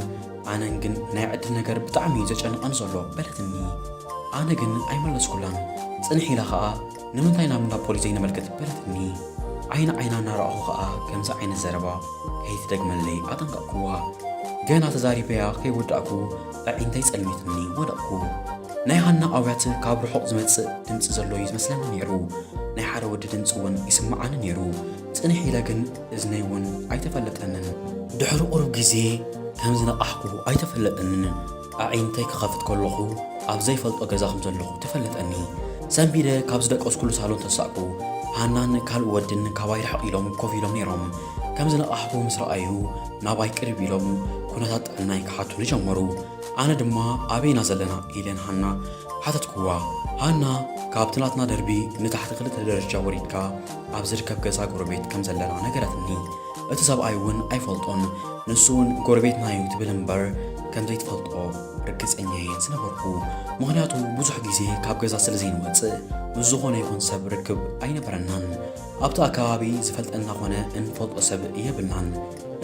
ኣነን ግን ናይ ዕድል ነገር ብጣዕሚ እዩ ዘጨንቐን ዘሎ በለትኒ። ኣነ ግን ኣይመለስኩላን። ጽንሕ ኢላ ኸኣ፣ ንምንታይ ናብ እንዳ ፖሊስ ዘይነመልክት በለትኒ። ዓይኒ ዓይና እናረኣኹ ኸኣ ከምዚ ዓይነት ዘረባ ከይትደግመለይ ኣጠንቀቕኩዋ። ገና ተዛሪበያ ከይወዳእኩ ኣዒንተይ ጸልሚትኒ ወደቕኩ። ናይ ሃና ኣውያት ካብ ርሑቕ ዝመጽእ ድምጺ ዘሎ እዩ ዝመስለኒ ነይሩ። ናይ ሓደ ወዲ ድምጺ እውን ይስምዓኒ ነይሩ። ጽንሕ ኢለ ግን እዝነይ እውን ኣይተፈለጠንን። ድሕሪ ቁሩብ ግዜ ከም ዝነቓሕኩ ኣይተፈለጠንን። ኣዒንተይ ክኸፍት ከለኹ ኣብ ዘይፈልጦ ገዛ ከም ዘለኹ ተፈለጠኒ። ሰንቢደ ካብ ዝደቀስኩሉ ሳሎን ተሳእኩ። ሃናን ካልእ ወድን ካባይ ርሕቕ ኢሎም ኮፍ ኢሎም ነይሮም። ከም ዝነቓሕኩ ምስ ረኣዩ ናባይ ቅርብ ኢሎም ኩነታት ጥዕናይ ክሓቱኒ ጀመሩ። ኣነ ድማ ኣበይና ዘለና ኢለ ንሃና ሓተትኩዋ። ሃና ካብቲ ናትና ደርቢ ንታሕቲ ክልተ ደረጃ ወሪድካ ኣብ ዝርከብ ገዛ ጎረቤት ከም ዘለና ነገረትኒ። እቲ ሰብኣይ እውን ኣይፈልጦን፣ ንሱ እውን ጎረቤትና እዩ ትብል እምበር ከም ዘይትፈልጦ ርግጸኛ እየ ዝነበርኩ። ምኽንያቱ ብዙሕ ግዜ ካብ ገዛ ስለ ዘይንወጽእ ምስ ዝኾነ ይኹን ሰብ ርክብ ኣይነበረናን። ኣብቲ ኣከባቢ ዝፈልጠና ኾነ እንፈልጦ ሰብ የብልናን።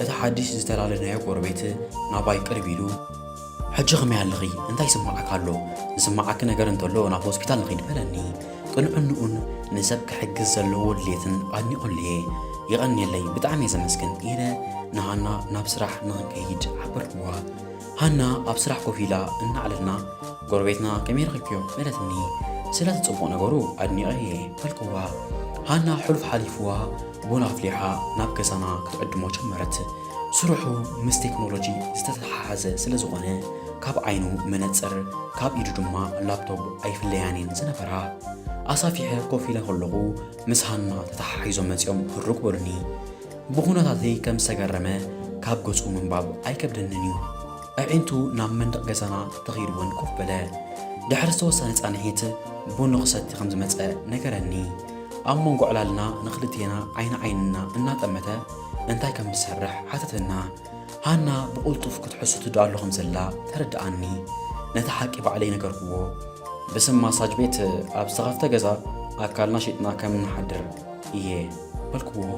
እቲ ሓድሽ ዝተላለናዮ ጎረቤት ናባይ ቅርብ ኢሉ፣ "ሕጂ ከመይ ኣለኺ? እንታይ ይስምዓካ ኣሎ? ዝስምዓኪ ነገር እንተሎ ናብ ሆስፒታል ንኺድ" በለኒ። ቅንዕንኡን ንሰብ ክሕግዝ ዘለዎ ድሌትን ኣድኒቐሉ እየ። "የቐንየለይ፣ ብጣዕሚ እየ ዘመስግን" ኢለ ንሃና ናብ ስራሕ ንኽንከይድ ሓበርኩዋ። ሃና ኣብ ስራሕ ኮፍ ኢላ እናዕለልና፣ "ጎረቤትና ከመይ ረኺብክዮ?" በለትኒ። ስለቲ ጽቡቕ ነገሩ ኣድኒቐ እየ በልኩዋ። ሃና ሕሉፍ ሓሊፍዋ ቡን ኣፍሊሓ ናብ ገዛና ክትዕድሞ ጀመረት። ስርሑ ምስ ቴክኖሎጂ ዝተተሓሓዘ ስለ ዝኾነ፣ ካብ ዓይኑ መነጽር፣ ካብ ኢዱ ድማ ላፕቶፕ ኣይፍለያን እየን ዝነበራ። ኣሳፊሐ ኮፍ ኢለ ከለኹ፣ ምስ ሃና ተተሓሒዞም መጺኦም ህሩግ በሉኒ። ብኹነታተይ ከም ዝተገረመ፣ ካብ ገጹ ምንባብ ኣይከብደንን እዩ። ኣዒንቱ ናብ መንደቕ ገዛና ተኸይዱ እውን ኮፍ በለ። ድሕሪ ዝተወሰነ ጻንሒት፣ ቡን ክሰቲ ከም ዝመጸ ነገረኒ። ኣብ መንጎ ዕላልና ንኽልቴና ዓይኒ ዓይንና እናጠመተ እንታይ ከም ዝሰርሕ ሓተተና። ሃና ብቕልጡፍ ክትሕሱ ትድኣሎ ከም ዘላ ተረድኣኒ። ነቲ ሓቂ ባዕለይ ነገርኩዎ። "ብስም ማሳጅ ቤት ኣብ ዝተኸፍተ ገዛ ኣካልና ሸይጥና ከም ንሓድር እየ" በልኩዎ።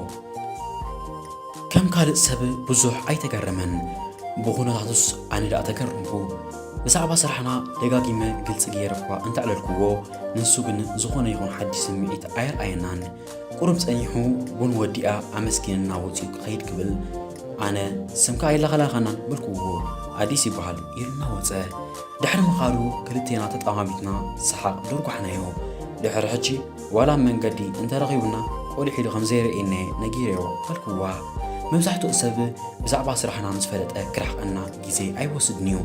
ከም ካልእ ሰብ ብዙሕ ኣይተገረመን። ብኹነታቱስ ኣነ ደኣ ተገረምኩ። ብዛዕባ ስራሕና ደጋጊመ ግልጺ ገይረ እኳ እንተዕለልኩዎ፣ ንሱ ግን ዝኾነ ይኹን ሓድሽ ስምዒት ኣየርኣየናን። ቁሩብ ጸኒሑ ቡን ወዲኣ ኣመስጊንና ወጺኡ ክኸይድ ክብል፣ ኣነ "ስምካ ኣይለኻላኻናን" በልኩዎ። "ኣዲስ ይበሃል" ኢሉና ወጸ። ድሕሪ ምኻዱ ክልቴና ተጠማሚትና ሰሓቕ ዶርጓሕናዮ። ድሕሪ ሕጂ ዋላ ኣብ መንገዲ እንተረኺቡና ቆሊሕ ኢሉ ከም ዘይርእየና እየ ነጊረዮ በልኩዋ። መብዛሕትኡ ሰብ ብዛዕባ ስራሕና ምስ ፈለጠ ክርሕቐና ግዜ ኣይወስድን እዩ።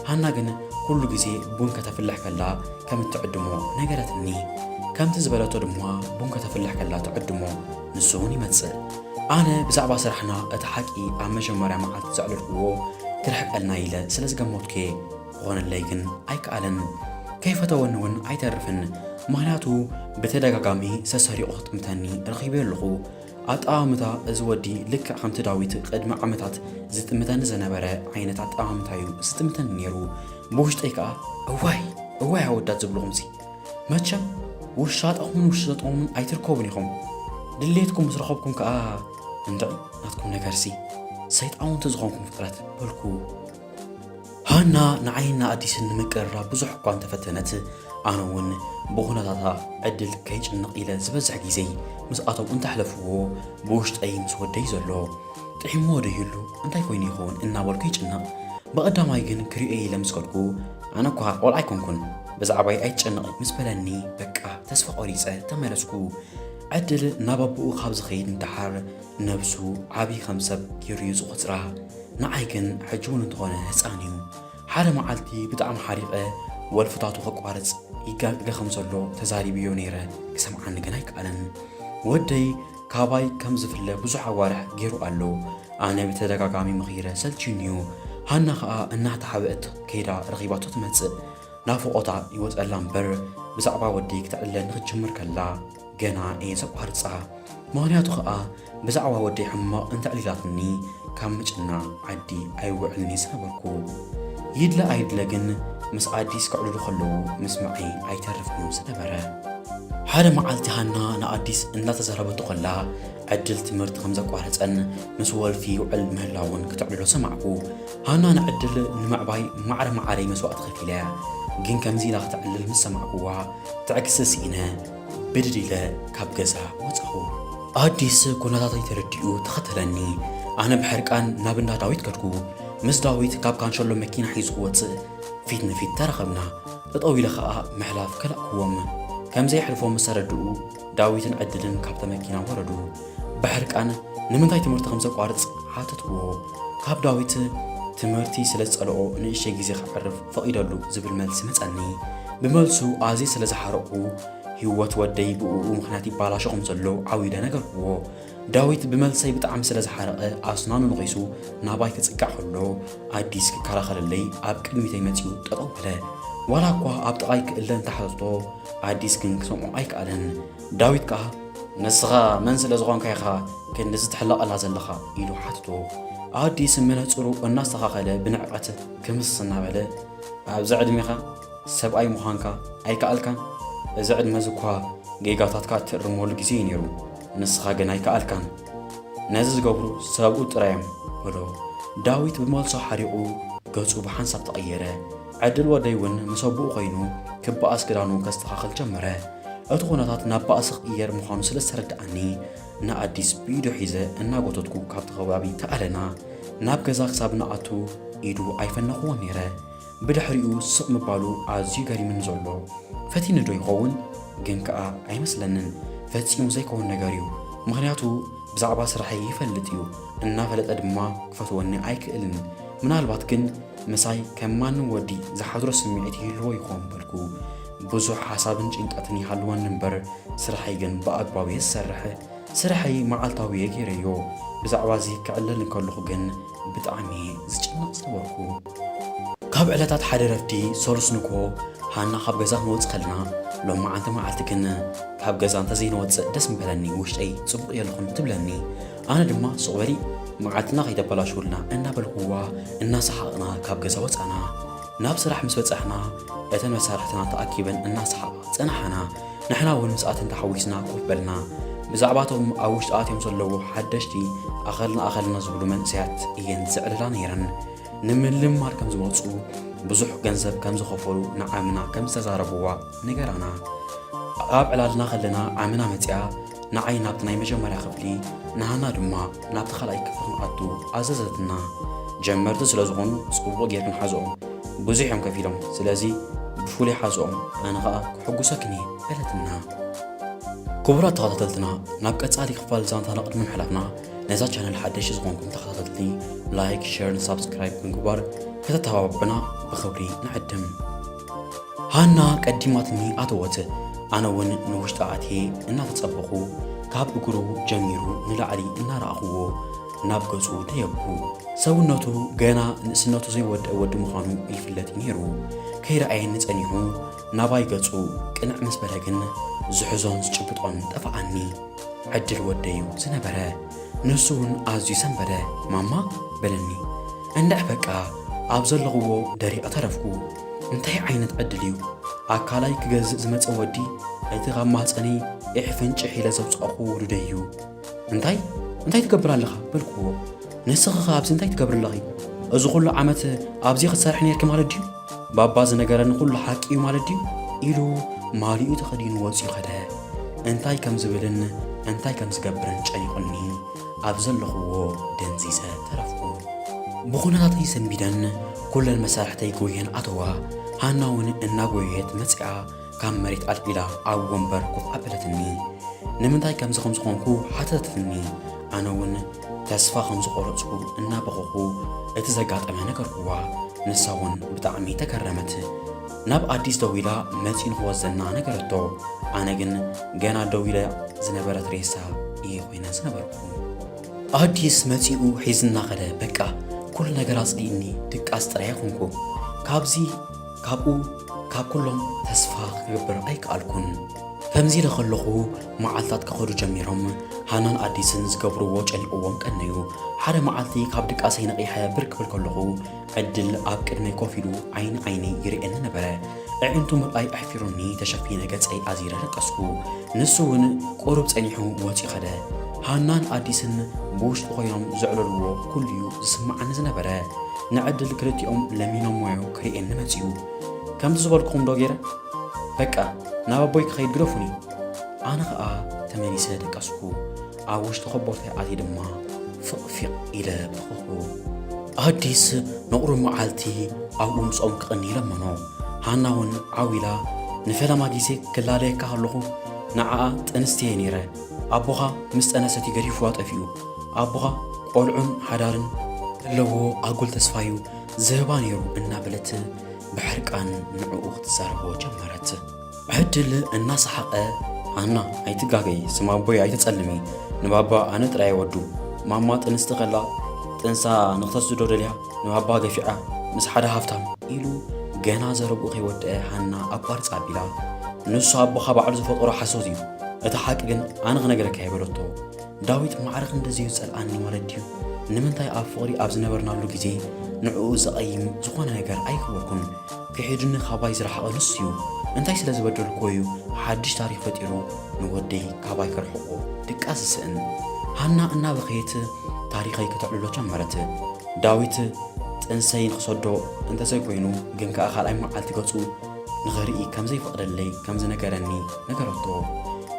ሃና ግን ኩሉ ግዜ ቡን ከተፍልሕ ከላ ከም እትዕድሞ ነገረትኒ። ከምቲ ዝበለቶ ድማ ቡን ከተፍልሕ ከላ ትዕድሞ፣ ንሱ እውን ይመጽእ። ኣነ ብዛዕባ ስራሕና እቲ ሓቂ ኣብ መጀመርያ መዓልቲ ዘዕለልኩዎ ክርሕቀልና ኢለ ስለ ዝገመትኩ እየ። ክኾነለይ ግን ኣይከኣለን። ከይፈተወኒ እውን ኣይተርፍን። ምኽንያቱ ብተደጋጋሚ ሰሰሪቑ ክጥምተኒ ረኺበዮ ኣለኹ። ኣጠማምታ እዚ ወዲ ልክዕ ከምቲ ዳዊት ቅድሚ ዓመታት ዝጥምተኒ ዝነበረ ዓይነት ኣጠማምታ እዩ ዝጥምተኒ ነይሩ። ብውሽጠይ ከኣ "እዋይ፣ እዋይ ኣወዳት ዝብልኹምሲ። መቸም ውሻጠኹምን ውሽጠጦምን ኣይትርከቡን ኢኹም። ድሌትኩም ምስ ረኸብኩም ከኣ እንድዒ ናትኩም ነገርሲ። ሰይጣውንቲ ዝኾንኩም ፍጥረት" በልኩ። ሃና ንዓይን ንኣዲስን ንምቅርራብ ብዙሕ እኳ እንተፈተነት፣ ኣነ እውን ብኹነታታ ዕድል ከይጭነቕ ኢለ ዝበዝሕ ግዜይ ምስኣቶም እንተሕለፍዎ ብውሽጠይ ምስ ወደይ ዘሎ። ጥዒምዎ ዶ ይህሉ? እንታይ ኮይኑ ይኸውን? እናበልኩ ይጭነቕ። ብቐዳማይ ግን ክሪኦ ኢለ ምስ ከድኩ፣ ኣነ እኳ ቆልዓ ኣይኮንኩን፣ ብዛዕባይ ኣይትጨነቒ ምስ በለኒ፣ በቃ ተስፋ ቆሪጸ ተመለስኩ። ዕድል ናብ ኣቦኡ ካብ ዝኸይድ ንደሓር ነብሱ ዓቢ ከም ሰብ ገይሩ እዩ ዝቖጽራ። ንዓይ ግን ሕጂ እውን እንተኾነ ህጻን እዩ። ሓደ መዓልቲ ብጣዕሚ ሓሪቐ ወልፍታቱ ከቋርጽ ይጋገ ከም ዘሎ ተዛሪብዮ ነይረ፣ ክሰምዓኒ ግን ኣይከኣለን። ወደይ ካባይ ከም ዝፍለ ብዙሕ ኣዋርሕ ገይሩ ኣሎ። ኣነ ብተደጋጋሚ ምኺረ ሰልችዩኒ እዩ። ሃና ኸኣ እናተሓበአት ከይዳ ረኺባቶ ትመጽእ። ናፍቖታ ይወጸላ እምበር ብዛዕባ ወደይ ክተዕልለኒ ክትጅምር ከላ ገና እየ ዘቋርጻ። ምኽንያቱ ኸኣ ብዛዕባ ወደይ ሕማቕ እንተዕሊላትኒ ካብ ምጭናቕ ዓዲ ኣይውዕልን እየ ዝነበርኩ። ይድለ ኣይድለ ግን ምስ ኣዲስ ከዕልሉ ከለዉ ምስማዐይ ኣይተርፍን እዩ ዝነበረ። ሓደ መዓልቲ ሃና ንኣዲስ እንዳተዛረበቶ ከላ ዕድል ትምህርቲ ከም ዘቋረጸን ምስ ወልፊ ይውዕል ምህላውን ክተዕልሎ ሰማዕኩ። ሃና ንዕድል ንምዕባይ ማዕረ ማዕረይ መስዋእቲ ከፊላ እያ። ግን ከምዚ ኢላ ክተዕልል ምስ ሰማዕኩዋ ትዕግስቲ ስኢነ ብድድ ኢለ ካብ ገዛ ወጻኹ። ኣዲስ ኩነታተይ ተረዲኡ ተኸተለኒ። ኣነ ብሕርቃን ናብ እንዳ ዳዊት ከድኩ። ምስ ዳዊት ካብ ካንሸሎ መኪና ሒዙ ክወጽእ ፊት ንፊት ተራኸብና። ጠጠው ኢለ ኸኣ ምሕላፍ ከላእክዎም። ከም ዘየሕልፎ ምስ ተረድኡ ዳዊትን ዕድልን ካብታ መኪና ወረዱ። ብሕርቃን ንምንታይ ትምህርቲ ከም ዘቋርጽ ሓተትዎ። ካብ ዳዊት ትምህርቲ ስለ ዝጸልኦ ንእሽተይ ግዜ ከዕርፍ ፈቒደሉ ዝብል መልሲ መጸኒ። ብመልሱ ኣዝየ ስለ ዝሓረቕኩ ህይወት ወደይ ብእኡ ምኽንያት ይባላሾ ከም ዘሎ ዓው ኢለ ነገርክዎ። ዳዊት ብመልሰይ ብጣዕሚ ስለ ዝሓረቐ ኣስናኑ ነቒሱ ናባይ ክጽጋዕ ከሎ ኣዲስ ክከላኸለለይ ኣብ ቅድሚተይ መጺኡ ጠጠው በለ። ዋላ እኳ ኣብ ጥቓይ ክእለ እንተሓተቶ ኣዲስ ግን ክሰምዖ ኣይከኣለን። ዳዊት ከኣ ንስኻ መን ስለ ዝኾንካ ኢኻ ክንድዚ ትሕለቐላ ዘለኻ ኢሉ ሓተቶ። ኣዲስ መነጽሩ እናስተኻኸለ ብንዕቐት ክምስ እናበለ ኣብዚ ዕድሜኻ ሰብኣይ ምዃንካ ኣይከኣልካን። እዚ ዕድመ እዚ እኳ ጌጋታትካ እትእርመሉ ግዜ እዩ ነይሩ፣ ንስኻ ግን ኣይከኣልካን። ነዚ ዝገብሩ ሰብኡት ጥራይ እዮም በሎ። ዳዊት ብመልሱ ሓሪቑ ገጹ ብሓንሳብ ተቐየረ። ዕድል ወደይ እውን ምስ ኣቦኡ ኮይኑ ክበኣስ ክዳኑ ከስተኻኽል ጀመረ። እቲ ኩነታት ናብ ባእሲ ክቕየር ምዃኑ ስለ ዝተረድኣኒ ንኣዲስ ብኢዱ ሒዘ እናጎተትኩ ካብቲ ከባቢ ተኣለና። ናብ ገዛ ክሳብ ንኣቱ ኢዱ ኣይፈነኽዎን ነይረ። ብድሕሪኡ ስቕ ምባሉ ኣዝዩ ገሪምኒ ዘሎ። ፈቲኒ ዶ ይኸውን? ግን ከኣ ኣይመስለንን። ፈጺሙ ዘይከውን ነገር እዩ። ምኽንያቱ ብዛዕባ ስራሐይ ይፈልጥ እዩ። እናፈለጠ ድማ ክፈትወኒ ኣይክእልን። ምናልባት ግን ምሳይ ከም ማንም ወዲ ዝሓድሮ ስምዒት ይህልዎ ይኸውን በልኩ። ብዙሕ ሓሳብን ጭንቀትን ይሃልወኒ እምበር ስራሐይ ግን ብኣግባቡ እየ ዝሰርሕ። ስራሐይ መዓልታዊ እየ ገይረዮ። ብዛዕባ እዚ ክዕለል እንከለኹ ግን ብጣዕሚ እየ ዝጭነቕ ዝነበርኩ። ካብ ዕለታት ሓደ ረፍዲ ሰሉስ ንግሆ ሃና ካብ ገዛ ክንወጽእ ከለና፣ ሎማዓንቲ መዓልቲ ግን ካብ ገዛ እንተዘይንወጽእ ደስ ምበለኒ፣ ውሽጠይ ጽቡቕ የለኹን ትብለኒ። ኣነ ድማ ሱቕ በሊ መዓልትና ከይተበላሽውልና እናበልኩዋ እናሰሓቕና ካብ ገዛ ወጻና። ናብ ስራሕ ምስ በጻሕና እተን መሳርሕትና ተኣኪበን እናሰሓቓ ጸናሓና። ንሕና እውን ምስኣተን ተሓዊስና ኮፍ በልና። ብዛዕባቶም ኣብ ውሽጢ ኣትዮም ዘለዉ ሓደሽቲ ኣኸልና ኣኸልና ዝብሉ መንእሰያት እየን ዘዕልላ ነይረን። ንምልማድ ከም ዝመጹ ብዙሕ ገንዘብ ከም ዝኸፈሉ ንዓምና ከም ዝተዛረብዋ ነገራና። ኣብ ዕላልና ከለና ዓምና መጺኣ ንዓይ ናብቲ ናይ መጀመርያ ክፍሊ ንሃና ድማ ናብቲ ካልኣይ ክፍሊ ክንኣቱ ኣዘዘትና። ጀመርቲ ስለ ዝኾኑ ጽቡቕ ጌርክን ሓዝኦም። ብዙሕ እዮም ከፊሎም፣ ስለዚ ብፍሉይ ሓዝኦም፣ ኣነ ኸኣ ክሕጉሰክን እየ በለትና። ክቡራት ተኸታተልትና፣ ናብ ቀጻሊ ክፋል ዛንታና ቅድሚ ምሕላፍና ነዛ ቻነል ሓደሽቲ ዝኾንኩም ተኸታተልቲ ላይክ፣ ሸርን ሳብስክራይብ ብምግባር ከተተባብዑና ብኽብሪ ንዕድም። ሃና ቀዲማትኒ ኣተወት። ኣነ እውን ንውሽጢ ኣትየ እናተጸበኹ ካብ እግሩ ጀሚሩ ንላዕሊ እናረኣኽዎ ናብ ገጹ ደየብኩ። ሰውነቱ ገና ንእስነቱ ዘይወድአ ወዲ ምዃኑ ይፍለጥ እዩ ነይሩ። ከይረኣየኒ ጸኒሑ ናባይ ገጹ ቅንዕ ምስ በለ ግን ዝሕዞን ዝጭብጦን ጠፍኣኒ። ዕድል ወደይ እዩ ዝነበረ። ንሱ እውን ኣዝዩ ሰንበደ። ማማ በለኒ። እንድዒ በቃ ኣብ ዘለኽዎ ደሪቐ ተረፍኩ። እንታይ ዓይነት ዕድል እዩ? ኣካላይ ክገዝእ ዝመጸ ወዲ እቲ ካብ ማህጸነይ ዒሕ ፍንጭሕ ኢለ ዘውጻእኹ ውሉደይ እዩ። እንታይ እንታይ ትገብር ኣለኻ? በልክዎ። ንስኺ ኸ ኣብዚ እንታይ ትገብሪ ኣለኺ? እዚ ኹሉ ዓመት ኣብዚ ክትሰርሒ ነይርኪ ማለት ድዩ? ባባ ዝነገረኒ ኩሉ ሓቂ እዩ ማለት ድዩ? ኢሉ ማሊኡ ተኸዲኑ ወጺኡ ኸደ። እንታይ ከም ዝብልን እንታይ ከም ዝገብርን ጨኒቑኒ ኣብ ዘለኽዎ ደንዚዘ ተረፍኩ። ብኹነታተይ ሰንቢደን ኩለን መሳርሕተይ ጎየን ኣተዋ። ሃና እውን እናጎየየት መጺኣ ካብ መሬት ኣልዒላ ኣብ ወንበር ኮፍ ኣበለትኒ። ንምንታይ ከምዚ ከም ዝኾንኩ ሓተተትኒ። ኣነ እውን ተስፋ ከም ዝቖረጽኩ እናበኸኹ እቲ ዘጋጠመ ነገርኩዋ። ንሳ እውን ብጣዕሚ ተገረመት። ናብ ኣዲስ ደዊላ መጺኡ ንኽወስደና ነገረቶ። ኣነ ግን ገና ደው ኢላ ዝነበረት ሬሳ እየ ኮይነ ዝነበርኩ። ኣዲስ መጺኡ ሒዝና ኸደ። በቃ ኩሉ ነገር ኣጽሊእኒ፣ ድቃስ ጥራይ ኮንኩ። ካብዚ ካብኡ ካብ ኩሎም ተስፋ ክገብር ኣይከኣልኩን። ከምዚ ኢለ ከለኹ መዓልታት ክኸዱ ጀሚሮም። ሃናን ኣዲስን ዝገብርዎ ጨኒቕዎም ቀነዩ። ሓደ መዓልቲ ካብ ድቃሰይ ነቒሐ ብር ክብል ከለኹ ዕድል ኣብ ቅድመይ ኮፍ ኢሉ ዓይኒ ዓይነይ ይርእየኒ ነበረ። ኣዒንቱ ምርኣይ ኣሕፊሩኒ ተሸፊነ ገጸይ ኣዚረ ደቀስኩ። ንሱ እውን ቁሩብ ጸኒሑ ወጺኡ ኸደ። ሃናን ኣዲስን ብውሽጢ ኮይኖም ዘዕለልዎ ኩሉ እዩ ዝስምዓኒ ዝነበረ። ንዕድል ክልቲኦም ለሚኖሞዮ ክርእየኒ መጺኡ። ከምቲ ዝበልኩኹም ዶ ገይረ? በቃ ናብ ኣቦይ ክኸይድ ግደፉኒ። ኣነ ኸኣ ተመሊሰ ደቀስኩ። ኣብ ውሽጢ ኮቦርታይ ኣትየ ድማ ፍቕፊቕ ኢለ በኸኹ። ኣዲስ ንቑሩብ መዓልቲ ኣብኡ ምስኦም ክቕኒ ለመኖ። ሃና እውን ዓው ኢላ፣ ንፈለማ ግዜ ክላለየካ ከለኹ ንዓኣ ጥንስቲ እየ ነይረ። ኣቦኻ ምስ ጠነሰት እዩ ገዲፍዋ ጠፊኡ። ኣቦኻ ቆልዑን ሓዳርን ዘለዎ ኣጉል ተስፋ እዩ ዝህባ ነይሩ እናበለት ብሕርቃን ንዕኡ ክትዛረቦ ጀመረት። ዕድል እናሰሓቐ፣ ሃና ኣይትጋገይ፣ ስም ኣቦይ ኣይተጸልሚ፣ ንባባ ኣነ ጥራይ ወዱ። ማማ ጥንስቲ ከላ ጥንሳ ንኽተስዶ ደልያ ንባባ ገፊዓ ምስ ሓደ ሃፍታም ኢሉ ገና ዘረብኡ ከይወደአ ሃና ኣቋርጻ ኣቢላ፣ ንሱ ኣቦኻ ባዕሉ ዝፈጠሮ ሓሶት እዩ፣ እቲ ሓቂ ግን ኣነ ክነግረካ እየ በለቶ። ዳዊት ማዕረ ክንድዚ እዩ ዝጸልኣኒ ማለት ድዩ? ንምንታይ ኣብ ፍቕሪ ኣብ ዝነበርናሉ ግዜ ንዕኡ ዘቐይም ዝኾነ ነገር ኣይገበርኩን? ክሒዱኒ ካባይ ዝረሓቐ ንሱ እዩ። እንታይ ስለ ዝበደልኩዎ እዩ ሓድሽ ታሪኽ ፈጢሩ ንወደይ ካባይ ከርሕቖ ድቃስ ዝስእን? ሃና እናበኸየት ታሪኸይ ከተዕልሎ ጀመረት። ዳዊት ጥንሰይ ንኽሰዶ እንተዘይኮይኑ ግን ከኣ ካልኣይ መዓልቲ ገጹ ንኽርኢ ከም ዘይፈቕደለይ ከም ዝነገረኒ ነገረቶ።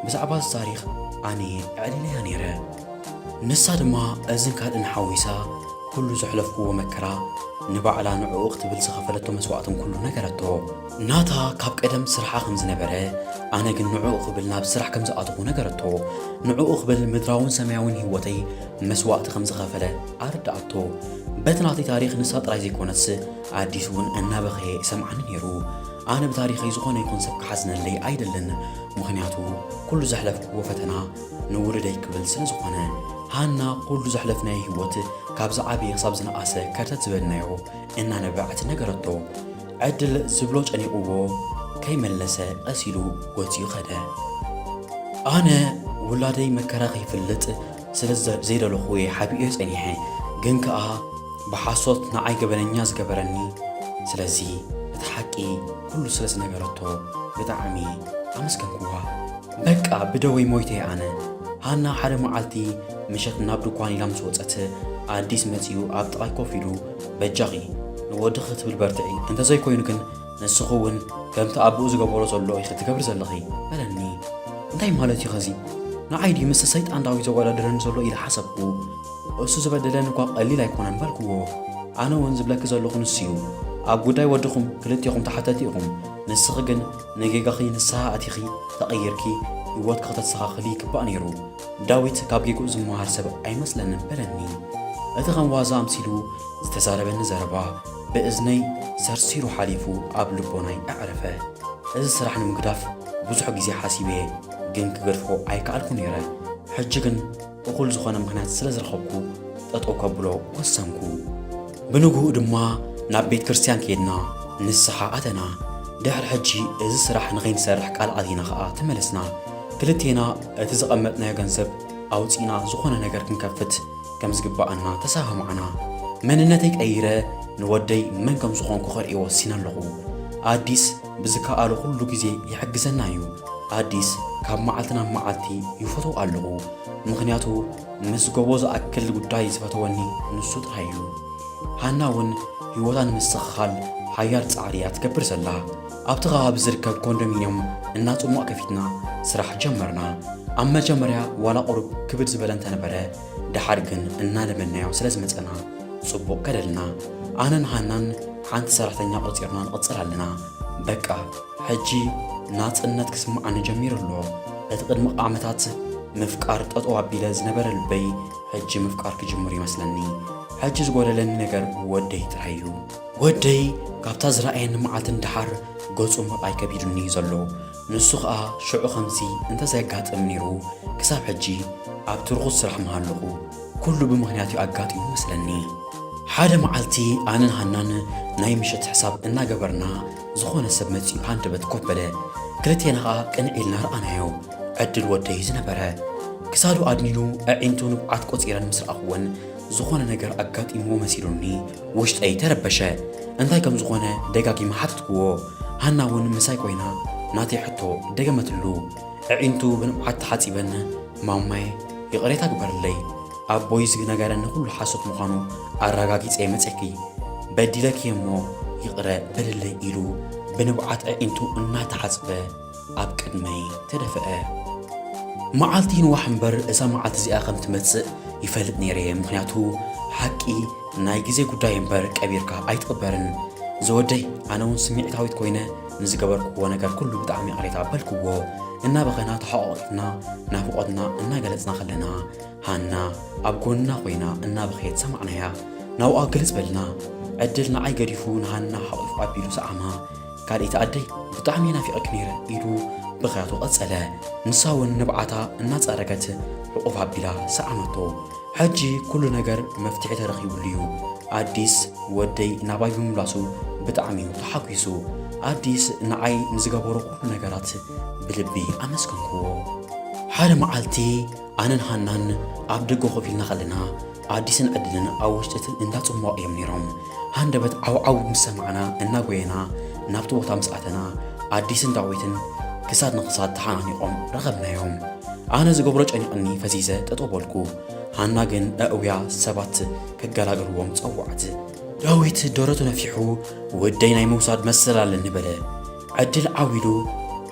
ብዛዕባ እዚ ታሪኽ ኣነ እየ ኣዕሊለያ ነይረ። ንሳ ድማ እዝን ካልእን ሓዊሳ ኩሉ ዘሕለፍክዎ መከራ፣ ንባዕላ ንዕኡ ክትብል ዝኸፈለቶ መስዋእትን ኩሉ ነገረቶ። ናታ ካብ ቀደም ስርሓ ከም ዝነበረ፣ ኣነ ግን ንዕኡ ክብል ናብ ስራሕ ከም ዝኣተኹ ነገረቶ። ንዕኡ ክብል ምድራውን ሰማያውን ህይወተይ መስዋእቲ ከም ዝኸፈለ ኣረድኣቶ። በቲ ናተይ ታሪኽ ንሳ ጥራይ ዘይኮነትስ፣ ኣዲስ እውን እናበኸየ ይሰምዓኒ ነይሩ። ኣነ ብታሪኸይ ዝኾነ ይኹን ሰብ ክሓዝነለይ ኣይደልን፣ ምኽንያቱ ኩሉ ዘሕለፍክዎ ፈተና ንውሉደይ ክብል ስለ ዝኾነ። ሃና ኩሉ ዘሕለፍናዮ ህይወት ካብ ዝዓበየ ክሳብ ዝነኣሰ ከርተት ዝበልናዮ እናነበዐት ነገረቶ። ዕድል ዝብሎ ጨኒቕዎ ከይመለሰ ቀስ ኢሉ ወጺኡ ኸደ። ኣነ ውላደይ መከራ ከይፈልጥ ስለ ዘ-፣ ዘይደለኹ እየ ሓቢኤዮ ጸኒሐ። ግን ከኣ ብሓሶት ንዓይ ገበነኛ ዝገበረኒ። ስለዚ እቲ ሓቂ ኩሉ ስለ ዝነገረቶ ብጣዕሚ ኣመስገንኩዋ። በቃ ብደወይ ሞይተ እየ ኣነ። ሃና ሓደ መዓልቲ ምሸት ናብ ድኳን ኢላ ምስ ወጸት፣ ኣዲስ መጺኡ ኣብ ጥቓይ ኮፍ ኢሉ፣ "በጃኺ ንወድኺ ክትብል በርትዒ፣ እንተዘይኮይኑ ግን ንስኺ እውን ከምቲ ኣቦኡ ዝገበሮ ዘሎ ኢኺ ትገብሪ ዘለኺ" በለኒ። እንታይ ማለት እዩ ኸዚ? ንዓይ ድዩ ምስ ሰይጣን ዳዊት ዘወዳድረኒ ዘሎ ኢለ ሓሰብኩ። እሱ ዝበደለኒ እኳ ቀሊል ኣይኮነን በልክዎ። ኣነ እውን ዝብለኪ ዘለኹ ንሱ እዩ። ኣብ ጉዳይ ወድኹም ክልቴኹም ተሓተቲ ኢኹም። ንስኺ ግን ንጌጋኺ ንስሓ ኣቲኺ ተቐይርኪ ህይወትኪ ከተስተኻኽሊ ይግባእ ነይሩ። ዳዊት ካብ ጌግኡ ዝመሃር ሰብ ኣይመስለንን በለኒ። እቲ ከም ዋዛ ኣምሲሉ ዝተዛረበኒ ዘረባ ብእዝነይ ሰርሲሩ ሓሊፉ ኣብ ልቦናይ ኣዕረፈ። እዚ ስራሕ ንምግዳፍ ብዙሕ ግዜ ሓሲበ፣ ግን ክገድፎ ኣይከኣልኩ ነይረ። ሕጂ ግን እኹል ዝኾነ ምኽንያት ስለ ዝረኸብኩ ጠጠው ከብሎ ወሰንኩ። ብንግኡ ድማ ናብ ቤት ክርስቲያን ከይድና ንስሓ ኣተና። ድሕሪ ሕጂ እዚ ስራሕ ንኸይንሰርሕ ቃል ኣቲና ኸኣ ተመለስና። ክልቴና እቲ ዘቐመጥናዮ ገንዘብ ኣውጺእና ዝኾነ ነገር ክንከፍት ከም ዝግብኣና ተሰማማዕና። መንነተይ ቀይረ ንወደይ መን ከም ዝኾንኩ ከርእዮ ወሲነ ኣለኹ። ኣዲስ ብዝከኣሎ ኩሉ ግዜ ይሕግዘና እዩ። ኣዲስ ካብ መዓልቲ ናብ መዓልቲ ይፈትዎ ኣለኹ። ምኽንያቱ ምስ ጎቦ ዝኣክል ጉዳይ ዝፈተወኒ ንሱ ጥራይ እዩ። ሃና እውን ህይወታ ንምስትኽኻል ሓያል ጻዕሪ እያ ትገብር ዘላ። ኣብቲ ከባቢ ዝርከብ ኮንዶሚንየም እናጽሞቕ ከፊትና ስራሕ ጀመርና። ኣብ መጀመርያ ዋላ ቁሩብ ክብድ ዝበለ እንተነበረ፣ ደሓር ግን እናለመድናዮ ስለ ዝመጸና ጽቡቕ ከደልና። ኣነን ሃናን ሓንቲ ሰራሕተኛ ቆጺርና ንቕጽል ኣለና። በቃ ሕጂ ናጽነት ክስምዓኒ ጀሚሩ ኣሎ። እቲ ቅድሚ ዓመታት ምፍቃር ጠጠው ኣቢለ ዝነበረ ልበይ ሕጂ ምፍቃር ክጅምር ይመስለኒ። ሕጂ ዝጎደለኒ ነገር ወደይ ጥራይ እዩ። ወደይ ካብታ ዝረኣየኒ መዓልቲ ንደሓር ገጹ ምርኣይ ከቢዱኒ እዩ ዘሎ። ንሱ ኸኣ ሽዑ ከምዚ እንተዘየጋጥም ነይሩ ክሳብ ሕጂ ኣብቲ ርኹስ ስራሕ ምሃለኹ። ኩሉ ብምኽንያት እዩ ኣጋጢሙ መስለኒ። ሓደ መዓልቲ ኣነን ሃናን ናይ ምሸት ሕሳብ እናገበርና፣ ዝኾነ ሰብ መጺኡ ሃንደበት ኮፍ በለ። ክልቴና ኸኣ ቅንዕ ኢልና ረኣናዮ። ዕድል ወደይ ዝነበረ ክሳዱ ኣድኒኑ ኣዒንቱ ንብዓት ቆጺረን ምስ ረኣኽወን ዝኾነ ነገር ኣጋጢምዎ መሲሉኒ ውሽጠይ ተረበሸ። እንታይ ከም ዝኾነ ደጋጊመ ሓተትክዎ። ሃና እውን ምሳይ ኮይና ናተይ ሕቶ ደገመትሉ። ኣዒንቱ ብንብዓት ተሓጺበን ማማይ ይቕሬታ ግበርለይ፣ ኣቦይ ዝነገረኒ ኩሉ ሓሶት ምዃኑ ኣረጋጊጸ እየ መጺእኪ። በዲለኪ እየ እሞ ይቕረ በልለይ ኢሉ ብንብዓት ኣዒንቱ እናተሓጽበ ኣብ ቅድመይ ተደፍአ። መዓልቲ ይንዋሕ እምበር እዛ መዓልቲ እዚኣ ከም ትመጽእ ይፈልጥ ነይረ እየ። ምኽንያቱ ሓቂ ናይ ግዜ ጉዳይ እምበር ቀቢርካ ኣይትቕበርን። ዝወደይ ኣነ እውን ስምዒታዊት ኮይነ ንዝገበርክዎ ነገር ኩሉ ብጣዕሚ ይቕሬታ በልክዎ። እናበኸና ተሓቋቒፍና ናፍቖትና እናገለጽና ከለና ሃና ኣብ ጎንና ኮይና እናበኸየት ሰማዕናያ። ናብኣ ግልጽ በልና። ዕድል ንዓይ ገዲፉ ንሃና ሓቒፉ ኣቢሉ ሰዓማ። ካልኣይቲ ኣደይ ብጣዕሚ እየ ናፊቐኪ ነይረ ኢሉ ብኽያቱ ቀጸለ። ንሳ እውን ንብዓታ እናጸረገት ሕቑፍ ኣቢላ ሰዓመቶ። ሕጂ ኩሉ ነገር መፍትሒ ተረኺቡሉ እዩ። ኣዲስ ወደይ ናባይ ብምምላሱ ብጣዕሚ እዩ ተሓጒሱ። ኣዲስ ንዓይ ንዝገበሮ ኩሉ ነገራት ብልቢ ኣመስገንክዎ። ሓደ መዓልቲ ኣነን ሃናን ኣብ ደገ ኮፍ ኢልና ከለና ኣዲስን ዕድልን ኣብ ውሽጢ እቲ እንዳ ጽሟቕ እዮም ነይሮም። ሃንደበት ዓውዓው ምስ ሰማዕና እናጎየና ናብቲ ቦታ ምስ ኣተና ኣዲስን ዳዊትን ክሳድ ንኽሳድ ተሓናኒቖም ረኸብናዮም። ኣነ ዝገብሮ ጨኒቕኒ ፈዚዘ ጠጠው በልኩ። ሃና ግን ኣእውያ ሰባት ክገላገልዎም ጸውዓት። ዳዊት ደረቱ ነፊሑ ወደይ ናይ ምውሳድ መሰል ኣለኒ በለ። ዕድል ዓው ኢሉ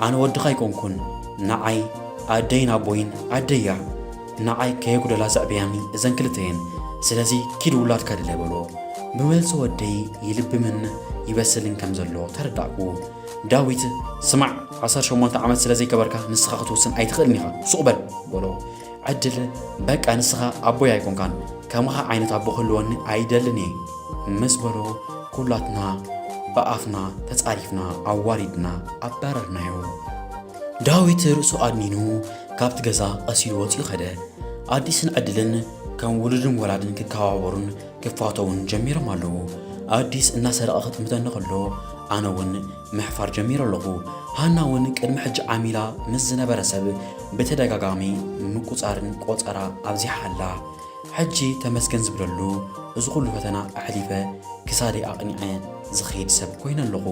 ኣነ ወድኻ ኣይኮንኩን፣ ንዓይ ኣደይን ኣቦይን ኣደይ እያ። ንዓይ ከየጉደላ ዘዕበያኒ እዘን ክልተ እየን። ስለዚ ኪድ ውላድካ ድለ በሎ። ብመልሲ ወደይ ይልብምን ይበስልን ከም ዘሎ ተረዳእኩ። ዳዊት ስማዕ፣ ዓሰርተ ሸሞንተ ዓመት ስለ ዘይገበርካ ንስኻ ክትውስን ኣይትኽእልን ኢኻ፣ ሱቕ በል በሎ። ዕድል በቃ ንስኻ ኣቦይ ኣይኮንካን፣ ከማኻ ዓይነት ኣቦ ክህልወኒ ኣይደልን እየ ምስ በሎ ኩላትና ብኣፍና ተጻሪፍና ኣዋሪድና ኣባረርናዮ። ዳዊት ርእሱ ኣድኒኑ ካብቲ ገዛ ቀስ ኢሉ ወጺኡ ኸደ። ኣዲስን ዕድልን ከም ውሉድን ወላድን ክከባበሩን ክፋተዉን ጀሚሮም ኣለዉ። ኣዲስ እናሰረቐ ክጥምተኒ ከሎ ኣነ እውን ምሕፋር ጀሚረ ኣለኹ። ሃና እውን ቅድሚ ሕጂ ዓሚላ ምስ ዝነበረ ሰብ ብተደጋጋሚ ምቁጻርን ቆጸራ ኣብዚሓ ኣላ። ሕጂ ተመስገን ዝብለሉ እዚ ኩሉ ፈተና ኣሕሊፈ ክሳደይ ኣቕኒዐ ዝኸይድ ሰብ ኮይነ ኣለኹ።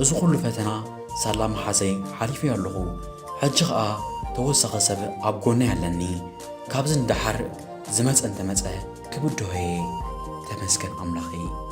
እዚ ኩሉ ፈተና ሳላ መሓዘይ ሓሊፈዮ ኣለኹ። ሕጂ ኸኣ ተወሳኺ ሰብ ኣብ ጎነይ ኣለኒ። ካብዚ ንደሓር ዝመጸ እንተመጸ ክብድሆ እየ። ተመስገን ኣምላኸይ።